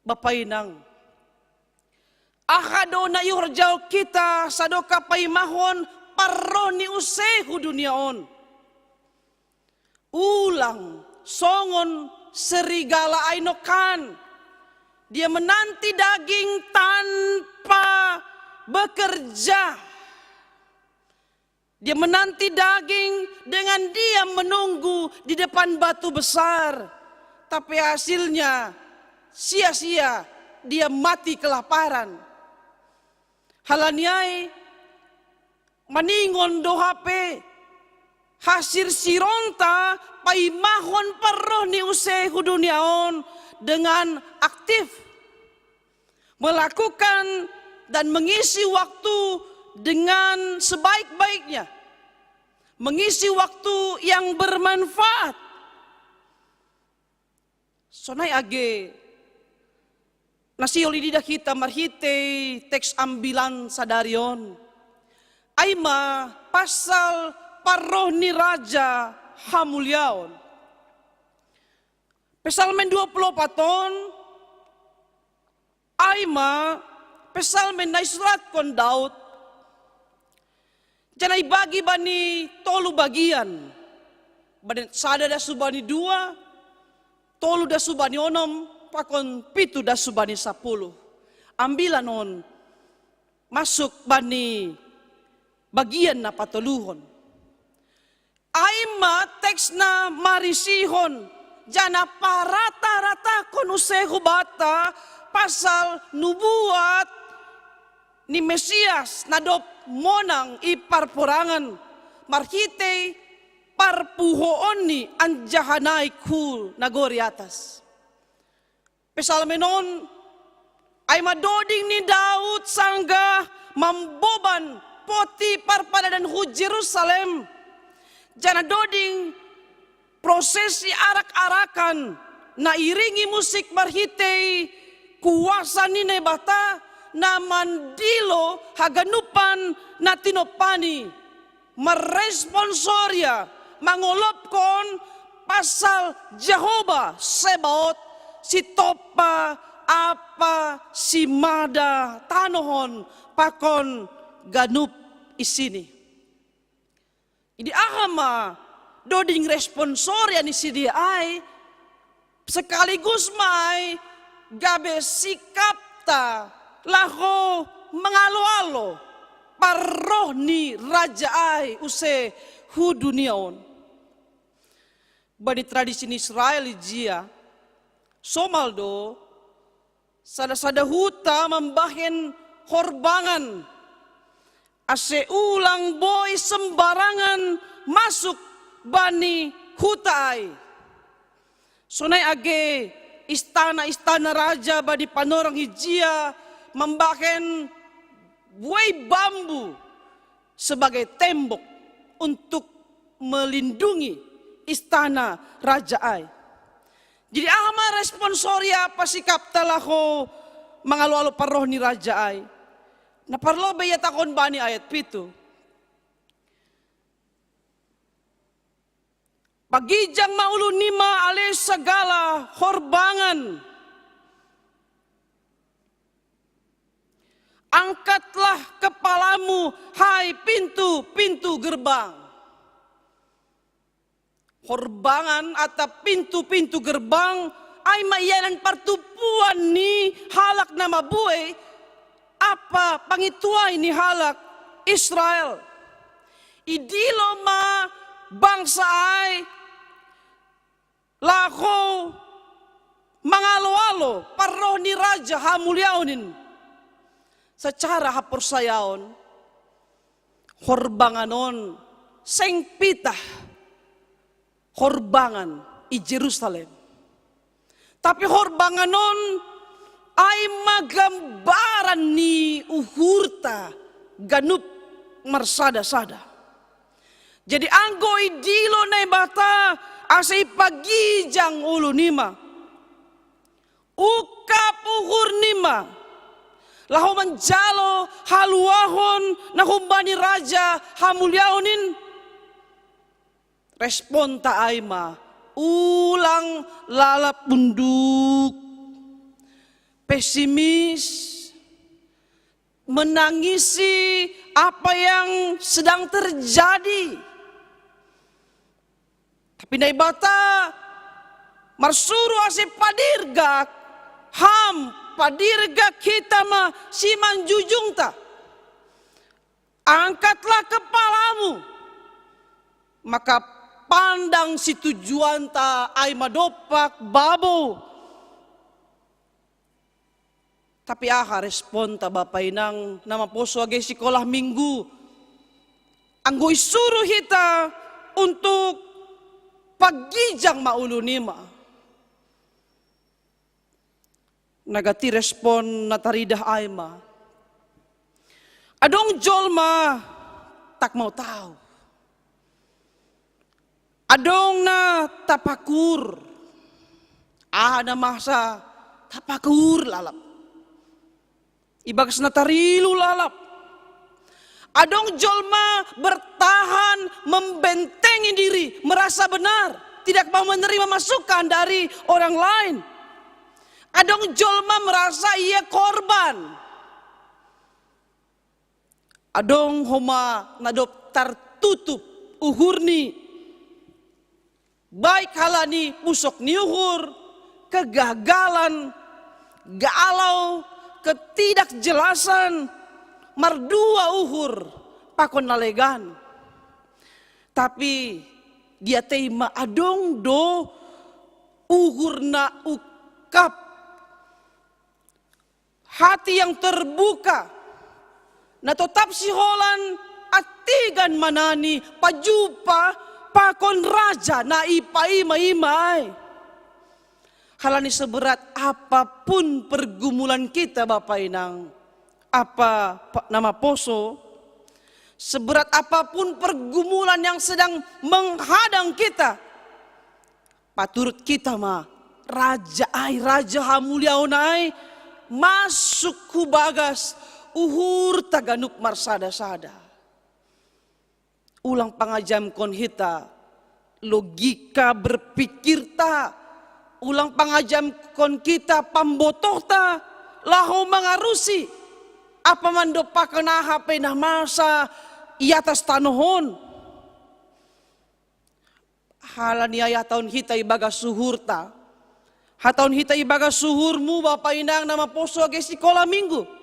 Bapa inang, aha do na ihorjahon hita sadok paimahon parroh ni use hu dunia on? Ulang songon serigala ai nongkan, dia menanti daging tanpa bekerja. Dia menanti daging dengan diam menunggu di depan batu besar. Tapi hasilnya sia-sia, dia mati kelaparan. Halani ai maningon do hape hasirsiranta paimahon parroh ni use hu dunia on dengan aktif, melakukan dan mengisi waktu dengan sebaik-baiknya, mengisi waktu yang bermanfaat. Sonai age na sihol ididah hita marhitei teks ambilan sadari on, ai ma pasal parroh ni raja hamuliaon. Psalmen dua puluh opat on ai ma psalmen na isurathon Daud, janah ibagi bani tolu bagian, bani sada das hubani dua, tolu das hubani onom, pakon pitu das hubani sapuluh. Ambilan on masuk bani bagian na patoluhon. Ai ma teks na marisihon, janah parata-ratahon use hubanta pasal nubuat ni Mesias na dob monang i parporangan marhitei parpuhoonni anjaha naik hu nagori atas. Psalmen on, ai ma doding ni Daud sanggah mamboban poti parpadanan hu Jerusalem, janah doding prosesi arak-arakan na iringi musik marhitei kuasa ni Naibata na mandilo haganupan na tinompani, marrespon soria mangolopkon pasal Jahowa Sebaot, sitompa ampa simada tanoh on pakon ganup isini. Jadi aha ma doding respon soria ni sidea ai, sekaligus ma ai gabe sikapta laho mangalo-alo parroh ni raja ai use hu dunia on. Bani tradisi ni Israel ijia, somal do sada-sada huta mambahen horbangan, ase ulang boi sembarangan masuk bani huta ai. Sonai age istana-istana raja bani panorang ijia mambahen buei bambu sebagai tembok untuk melindungi istana raja ai. Jadi aha ma respon soria pasikapta laho mangalo-alo parroh ni raja ai? Na parlobei ia tangkon bani ayat pitu. Pagijang ma ulu nima ale sagala horbangan. Angkatlah kepalamu, hai pintu-pintu gerbang. Horbangan atap pintu-pintu gerbang ai ma ianan partumpuan ni halak na mabuei ampa pangituai ni halak Israel. Idilo ma bangsa ai laho mangalo-alo parroh ni raja hamuliaon in. Secara haporsayaon, horbangan on seng pitah horbangan i Jerusalem. Tapi horbangan on ai ma gambaran ni uhurta ganup marsada-sada. Jadi anggo idilo Naibata ase ipagijang ulu nima, ungkap uhur nima laho manjalo haluahon na humbani raja hamuliaon in, responta ai ma ulang lalap unduk, pesimis, menangisi apa yang sedang terjadi. Tapi Naibata marsuru ase padirgak, ham padirgak hita ma simanjujungta. Angkatlah kepalamu, maka pandang situjuanta ai ma dompak babou. Tapi aha responta bapa inang na maposo age sikolah minggu, anggo isuru hita untuk pagijang ma ulu nima? Na gati respon na taridah ai ma, adong jolma tak mau tahu. Adong na tapakur. Aha na masa tapakur lalap? Ibagas na tarilu lalap. Adong jolma bertahan membentengi diri, merasa benar, tidak mau menerima masukan dari orang lain. Adong jolma merasa ia korban. Adong homa na dob tartutup uhurni, baik halani pusok ni uhur, kegagalan, galau, ketidakjelasan, mardua uhur pakon na legan. Tapi diatei ma adong do uhur na ungkap, hati yang terbuka, Na totap si holan atigan manani pajupa pakon raja na ipaima-ima ai. Halani seberat apapun pergumulan kita, Bapa Inang, apa nama poso, seberat apapun pergumulan yang sedang menghadang kita, paturut kita ma raja ai, raja hamuliaon ai, masuk hu bagas uhur taganup marsada-sada. Ulang pangajamkon hita logika berpikirta, ulang pangajamkon kita pambotohta laho mangarusi apa mandopakan aha pe na masa i atas tanoh on. Halani ai hatahon hita ibagas uhurta, hatahon hita ibagas uhurmu Bapa Inang nama poso age sikola minggu.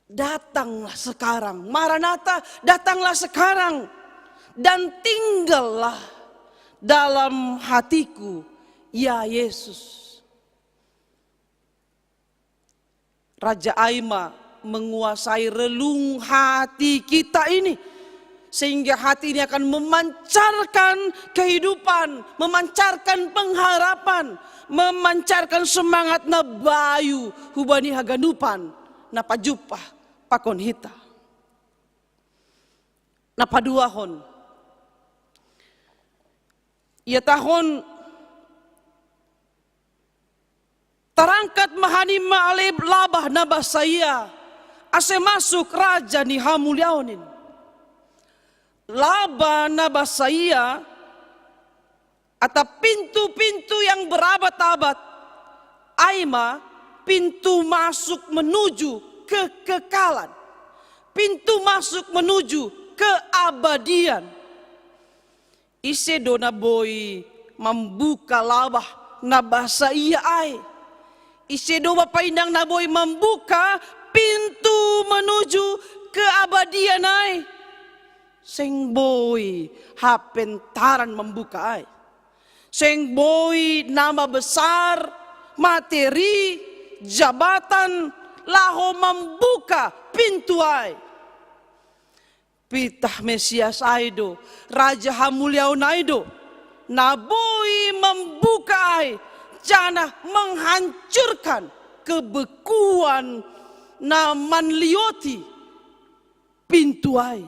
Datanglah sekarang, Maranatha, datanglah sekarang, dan tinggallah dalam hatiku, ya Yesus. Raja ai ma menguasai relung hati kita ini, sehingga hati ini akan memancarkan kehidupan, memancarkan pengharapan, memancarkan semangat na bayu hubani haganupan na pajumpah pakon hita. Na paduahon, ihatahon, tarangkat ma hanima ale laba na basa ia, ase masuk raja ni hamuliaon in. Laba na basa ia, atap pintu-pintu yang berabad-abad, ai ma pintu masuk menuju kekekalan, pintu masuk menuju keabadian. Ise do na boi mambuka laba na basa ia ai? Ise do Bapa Inang na boi mambuka pintu menuju keabadian ai? Seng boi hapentaran mambuka ai. Seng boi nama besar, materi, jabatan, laho mambuka pintu ai. Pitah Mesias ai do, Raja hamuliaon ai do, na boi mambuka ai, janah menghancurkan kebekuan na manlioti pintu ai.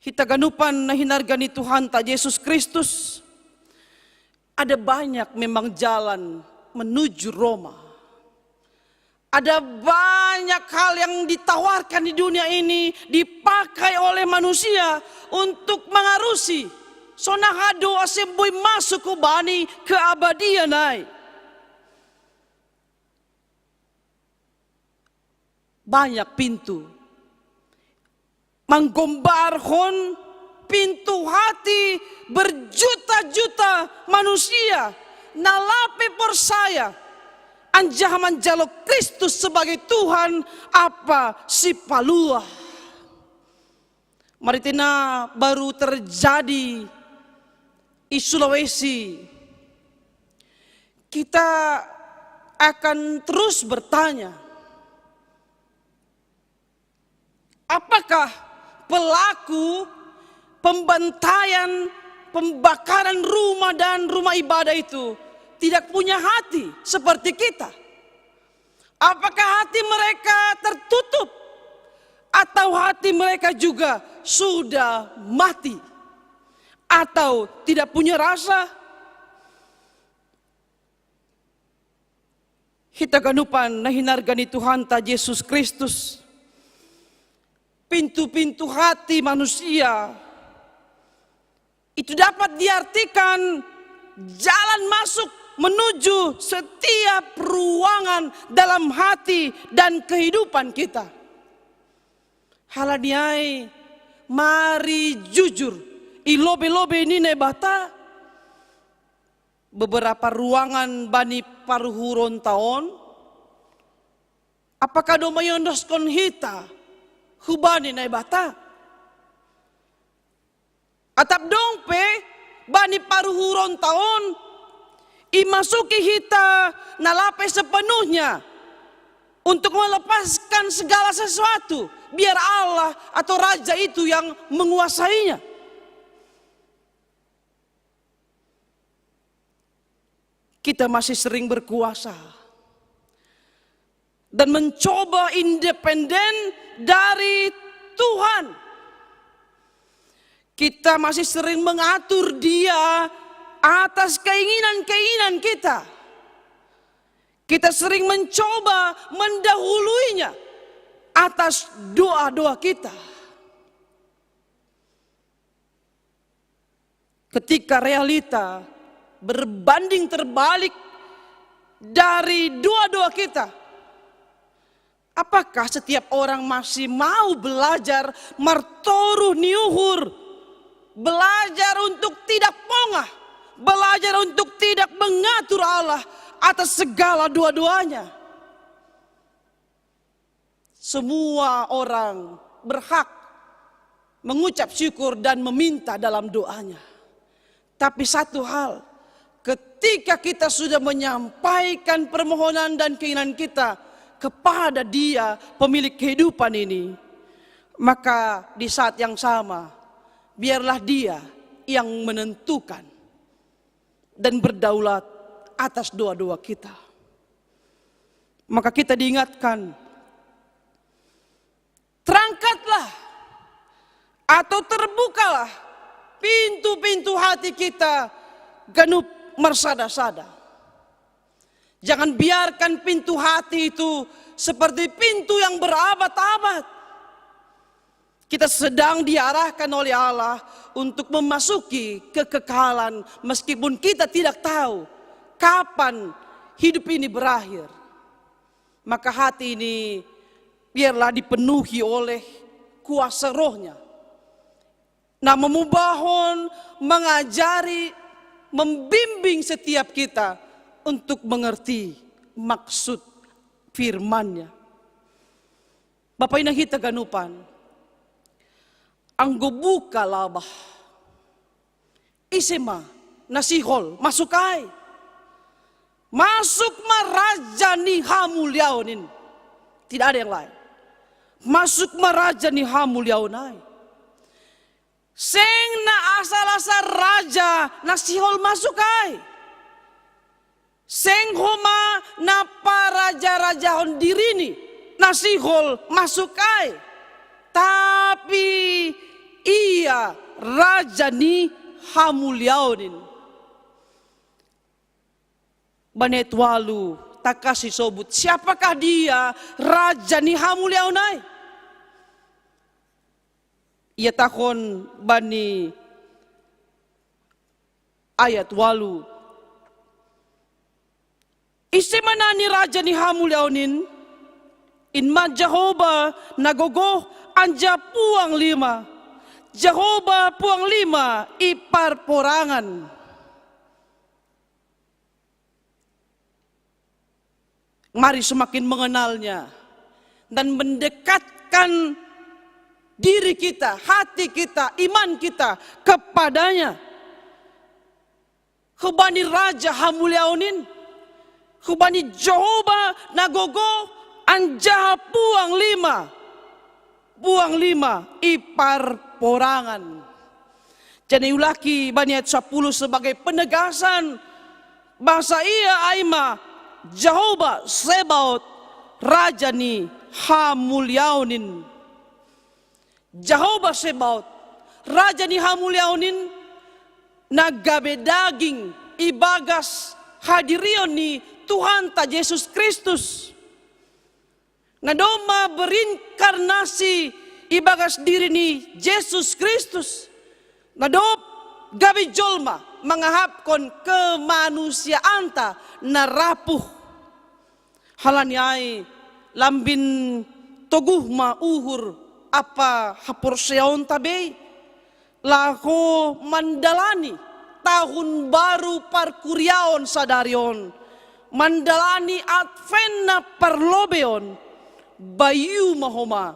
Hita ganupan na hinarga ni Tuhanta Jesus Kristus, ada banyak memang jalan menuju Roma. Ada banyak hal yang ditawarkan di dunia ini, dipakai oleh manusia untuk mengarusi. Sonang aha do ase boi masuk hubani keabadian ai. Banyak pintu. Manggombarhon pintu hati berjuta-juta manusia na lape porsaya anjaha manjalo Kristus sebagai Tuhan ampa Sipaluah. Marhitei na baru terjadi i Sulawesi, kita akan terus bertanya, apakah pelaku pembantaian, pembakaran rumah dan rumah ibadah itu tidak punya hati seperti kita? Apakah hati mereka tertutup, atau hati mereka juga sudah mati, atau tidak punya rasa? Hita ganupan na hinarga ni Tuhanta Jesus Kristus, pintu-pintu hati manusia itu dapat diartikan jalan masuk menuju setiap ruangan dalam hati dan kehidupan kita. Halani ai, mari jujur, i lobei-lobei ni Naibata, beberapa ruangan bani paruhuronta on, apakah domma iondoskon hita hubani Naibata? Atap dong pe bani paruhuronta on, imasuki hita na lape sepenuhnya untuk melepaskan segala sesuatu, biar Allah atau raja itu yang menguasainya. Kita masih sering berkuasa dan mencoba independen dari Tuhan. Kita masih sering mengatur Dia atas keinginan-keinginan kita. Kita sering mencoba mendahuluinya atas doa-doa kita. Ketika realita berbanding terbalik dari doa-doa kita, apakah setiap orang masih mau belajar martoruh niuhur, belajar untuk tidak pongah, belajar untuk tidak mengatur Allah atas segala doa-doanya? Semua orang berhak mengucap syukur dan meminta dalam doanya. Tapi satu hal, ketika kita sudah menyampaikan permohonan dan keinginan kita kepada Dia, pemilik kehidupan ini, maka di saat yang sama, biarlah Dia yang menentukan dan berdaulat atas doa-doa kita. Maka kita diingatkan, terangkatlah atau terbukalah pintu-pintu hati kita ganup mersada-sada. Jangan biarkan pintu hati itu seperti pintu yang berabad-abad. Kita sedang diarahkan oleh Allah untuk memasuki kekekalan, meskipun kita tidak tahu kapan hidup ini berakhir. Maka hati ini biarlah dipenuhi oleh kuasa Roh-Nya. Nah, memubahon, mengajari, membimbing setiap kita untuk mengerti maksud firman-Nya. Bapa inang hita ganupan, anggo buka labah, ise ma na sihol masuk ai? Masuk ma Raja ni hamuliaon in. Tidak ada yang lain. Masuk ma Raja ni hamuliaon ai. Seng na asal-asal raja na sihol masuk ai. Seng homa na paraja-rajahon dirini na sihol masuk ai. Tapi Ia Raja ni hamuliaon in. Bani ayat ualu, tangkas isobut, siapakah Dia Raja ni hamuliaon ai? Ihatahon bani ayat ualu, ise ma na ni Raja ni hamuliaon in? In ma Jahowa na gogoh anjaha puang lima, Jahowa puang lima i parporangan. Mari semakin mengenalnya dan mendekatkan diri kita, hati kita, iman kita kepada-Nya. Hubani Raja hamuliaon in, hubani Jahowa na gogoh anjaha puang lima, puang lima i parporangan. Jadi iulaki bani ayat sapuluh sebagai penegasan bahasa Ia ai ma Jahowa Sebaot, Raja ni hamuliaon in. Jahowa Sebaot, Raja ni hamuliaon in, na gabe daging ibagas hadirion ni Tuhanta Jesus Kristus. Na domma berinkarnasi ibagas diri ni Jesus Kristus, na dob gabe jolma mangahapkon kemanusiaanta na rapuh. Halani ai lambin toguh ma uhur ampa haporseaonta bei, laho mandalani tahun baru parkuriaon sadari on, mandalani Advent na parlobei on, bayu ma homa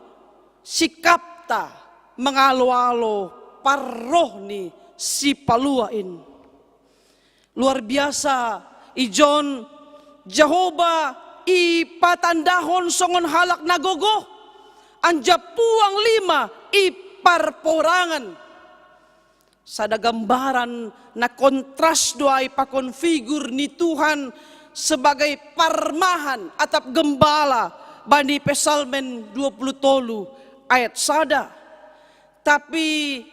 sikapta mangaloalo parroh ni Sipalua in. Luar biasa, ijon Jahowa ipatandahon songon halak na gogoh, anja puang lima i parporangan. Sada gambaran na kontras do ai pakon figur ni Tuhan sebagai parmahan atap gembala bani Psalmen dua puluh tolu ayat sada. Tapi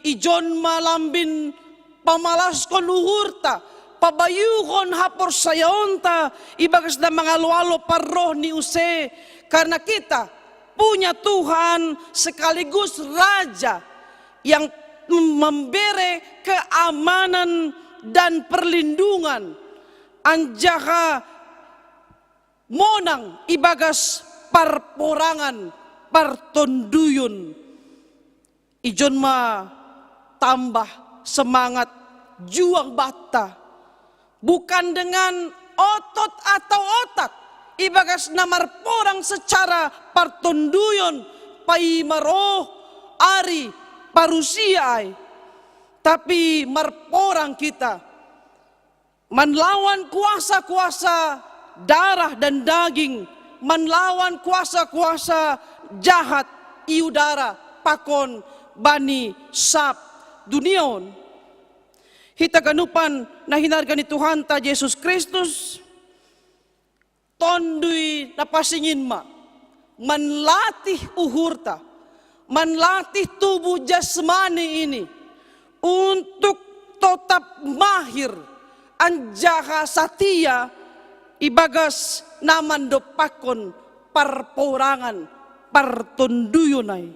ijon ma lambin pamalaskon uhurta, pabayuhon haporsayaonta ibagas na mangalo-alo parroh ni use, karena kita punya Tuhan sekaligus Raja yang memberi keamanan dan perlindungan, anjaha monang ibagas parporangan, partonduyun. Ijon ma tambah semangat juang banta, bukan dengan otot atau otak ibagas na marporang secara partonduyun, paima roh ari parusia ai, tapi marporang kita manlawan kuasa-kuasa darah dan daging, manlawan kuasa-kuasa jahat i udara pakon bani sab dunia on. Hita ganupan na hinarga ni Tuhanta Jesus Kristus, Tonduy na pasingin ma manlatih uhurta, manlatih tubuh jasmani ini untuk totap mahir anjaha satia ibagas na mandompakkon parporangan partonduyun ai.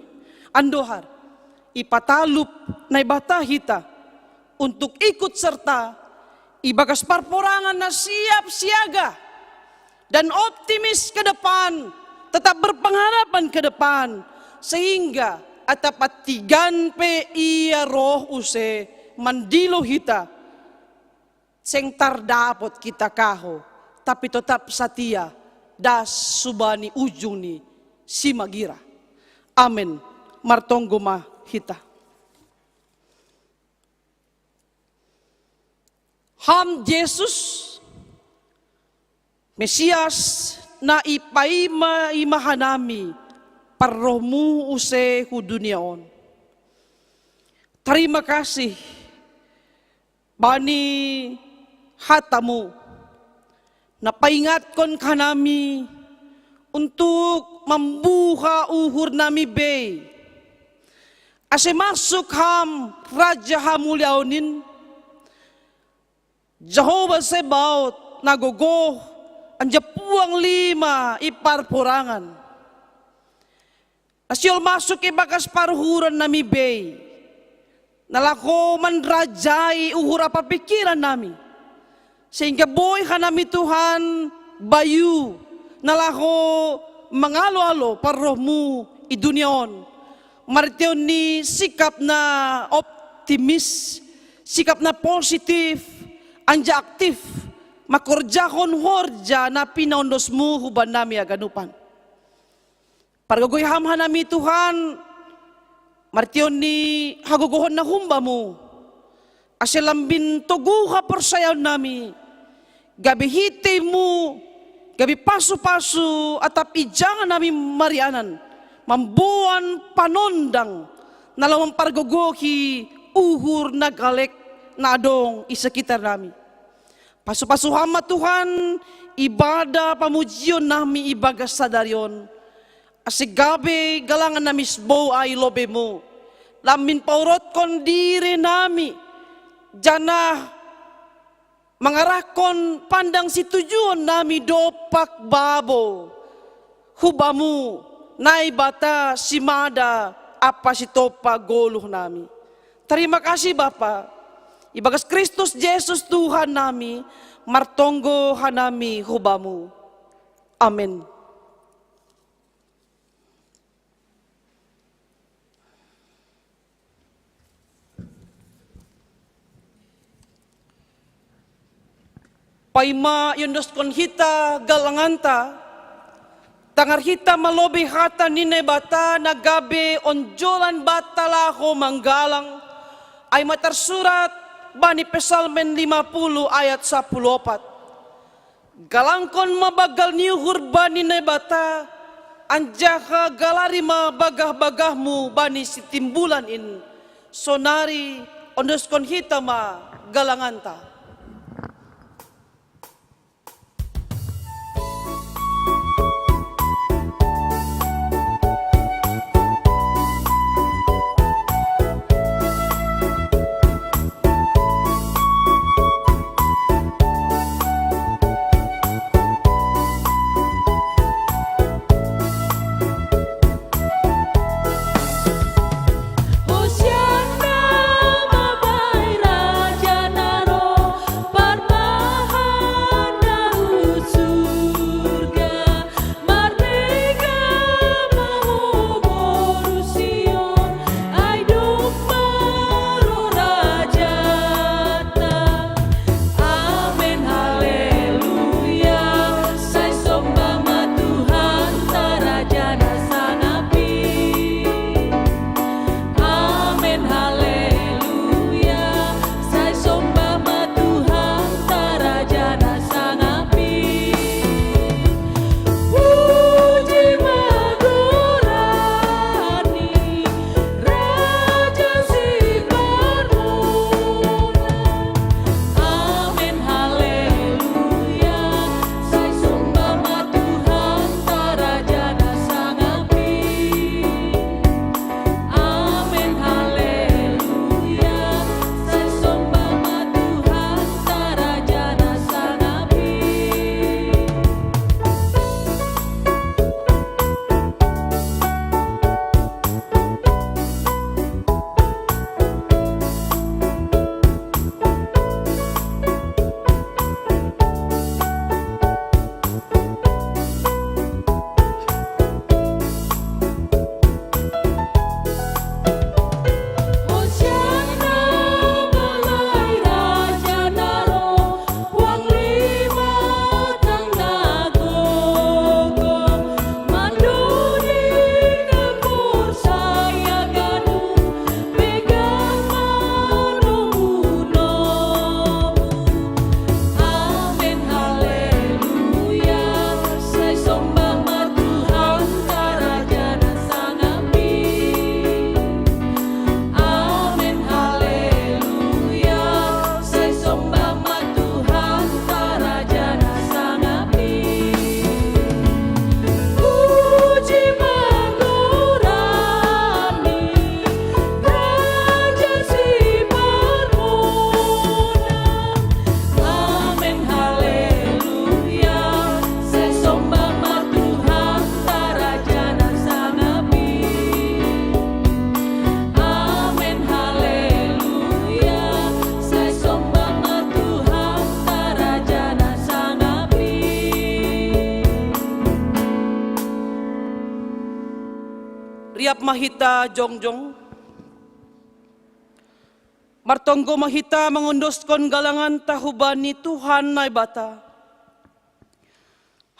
Andohar, ipatalup Naibata hita untuk ikut serta ibagas parporangan na siap siaga dan optimis ke depan, tetap berpengharapan ke depan, sehingga atap antigan pe ia roh use mandilo hita, seng tardapot kita kaho, tapi tetap satia das subani ujung ni simagira. Amen. Martonggo ma hita. Ham Jesus, Mesias na ipaima-ima hanami parrohmu use hu dunia on. Tarima kasih bani hatamu na paingatkon hanami untuk mambuha uhur nami bei. Ase masuk ham Raja hamuliaon in, Jahowa Sebaot na gogoh anjaha puang lima i parporangan. Na sihol masuk ibagas paruhuran nami bei, na laho manrajai uhur ampa pingkiran nami. Sehingga boi hanami Tuhan bayu na laho mangalo-alo parrohmu i dunia on. Marhiteon ni sikap na optimis, sikap na positif, anjaha aktif, mangkorjahon horja na pinaondosmu hubannami haganupan. Pargogoi ham hanami Tuhan, marhiteon ni hagogohon na humbamu, ase lambin togu haporsayaon nami, gabe hiteimu, gabe pasu-pasu atap ijang nami marianan, mamboan panondang na laho mampargogohi uhur na galek na adong i sekitar nami. Pasu-pasu ham ma Tuhan, ibadah pamujion nami ibagas sadari on, ase gabe galangan nami sibou ai lobeimu, lambin paorotkon diri nami, janah mangarahkon pandang situjuon nami dompak babo hubamu, Naibata simada ampa sitompa goluh nami. Tarima kasih Bapa, ibagas Kristus Jesus Tuhan nami, martonggo hanami hubamu. Amen. Paima iondoskon hita galanganta, tangar hita ma lobei hata ni Naibata na gabe onjolan banta laho manggalang, ai ma tarsurat bani Psalmen lima puluh ayat sapuluh opat. Galangkon ma banggal ni uhur bani Naibata, anjaha galari ma bagah-bagahmu bani sitimbulan in. Sonari ondoskon hita ma galanganta. Riap ma hita jongjong. Martonggo ma hita mangondoskon galanganta hubani Tuhan Naibata.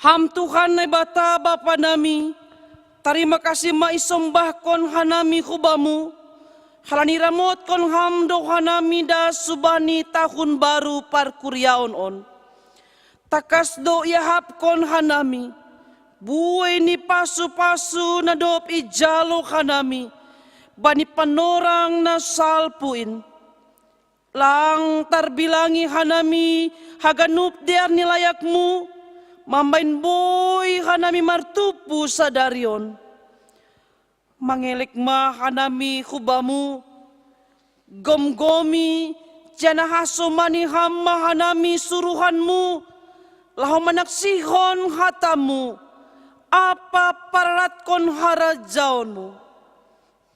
Ham Tuhan Naibata Bapa nami, tarima kasih ma isombahkon hanami hu Bamu, halani ramotkon Ham do hanami das hubani tahun baru parkuriaon on. Tangkas do iahapkon hanami buei ni pasu-pasu na dob ijalo hanami bani panorang na salpu in. Lang tarbilangi hanami haganup dear ni layakMu, mambahen boi hanami martumpu sadari on. Mangelek ma hanami hu Bamu, gomgomi, janah hasomani Ham ma hanami suruhanMu, laho manaksihon hataMu, ampa pararatkon harajaonMu.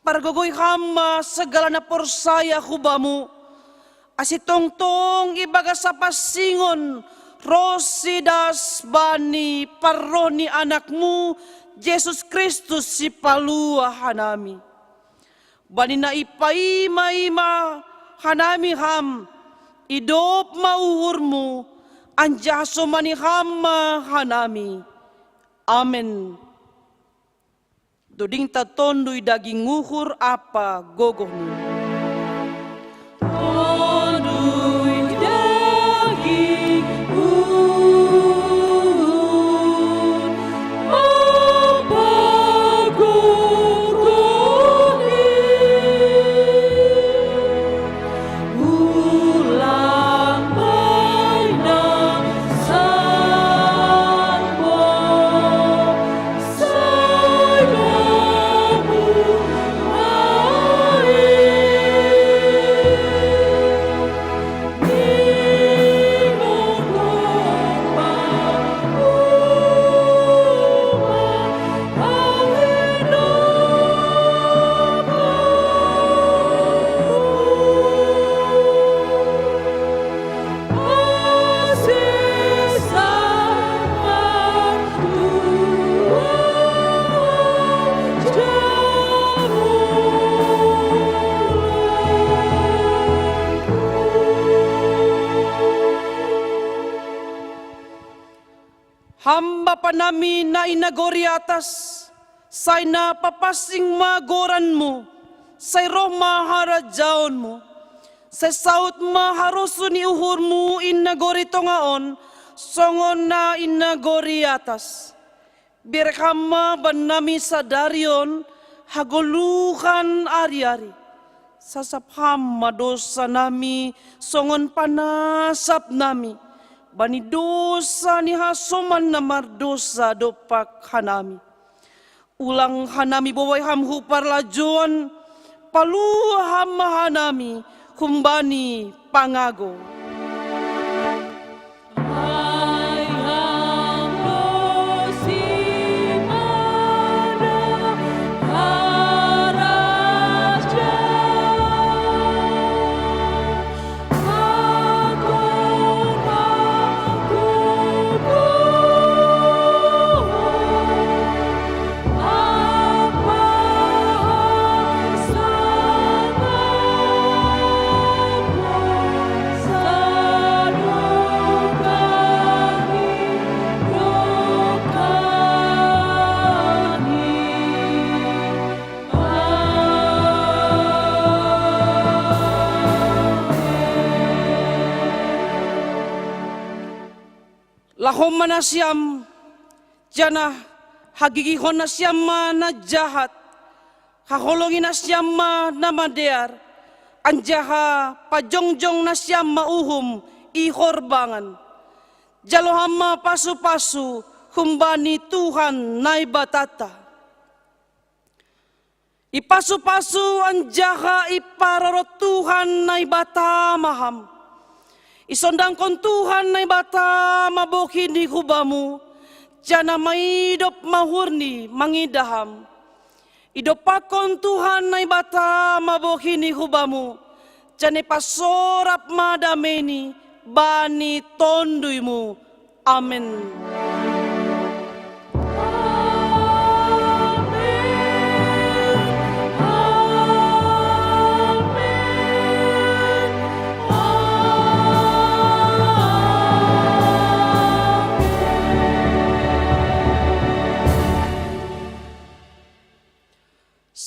Pargogoi Ham ma sagala na porsaya hu Bamu, ase tongtong ibagas hapansingon ronsi sidas bani parroh ni AnakMu, Jesus Kristus Sipalua hanami. Bani na ipaima-ima hanami Ham, idop ma uhurMu, anjaha somani Ham ma hanami. Amen. Doding ta tonduy daging uhur ampa gogoh ni. Tonduy daging uhur. Ham Bapa nami na i nagori atas, sai na papansing ma goranmu, sai roh ma harajaonmu, sai saut ma harosuh ni uhurmu i nagori tonga on, songon na i nagori atas. Berek Ham ma bannami sadari on hagoluhan ari-ari. Sasap Ham ma dosa nami songon panasap nami bani dosa ni hasoman na mardosa dompak hanami. Ulang hanami boi Ham hu parlajouan, palua Ham ma hanami humbani pangago. Laho ma nasiam, janah hagigihon nasiam ma na jahat, haholongi nasiam ma na madear, anjaha pajongjong nasiam ma uhum i horbangan. Jalo Ham ma pasu-pasu humbani Tuhan Naibatanta. Ipasu-pasu anjaha iparorot Tuhan Naibata ma Ham. Isondangkon Tuhan Naibata ma bohi ni hubamu, janah maidop ma uhurni mangidah Ham. Idompakkon Tuhan Naibata ma bohi ni hubamu, janah ipasorap ma dameini bani tonduymu. Amen.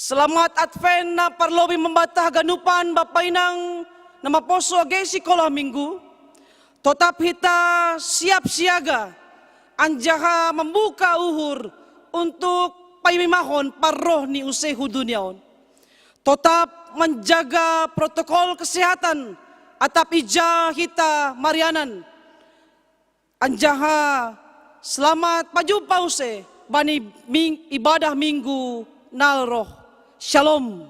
Selamat Advent na parlobei mambanta haganupan Bapa Inang na maposo age sikola Minggu. Totap hita siap siaga anjaha mambuka uhur untuk paimahon parroh ni use hu dunia on. Totap manjaga protokol kesehatan atap ija hita marianan. Anjaha selamat pajumpa use bani ming-, ibadah Minggu na roh. Shalom.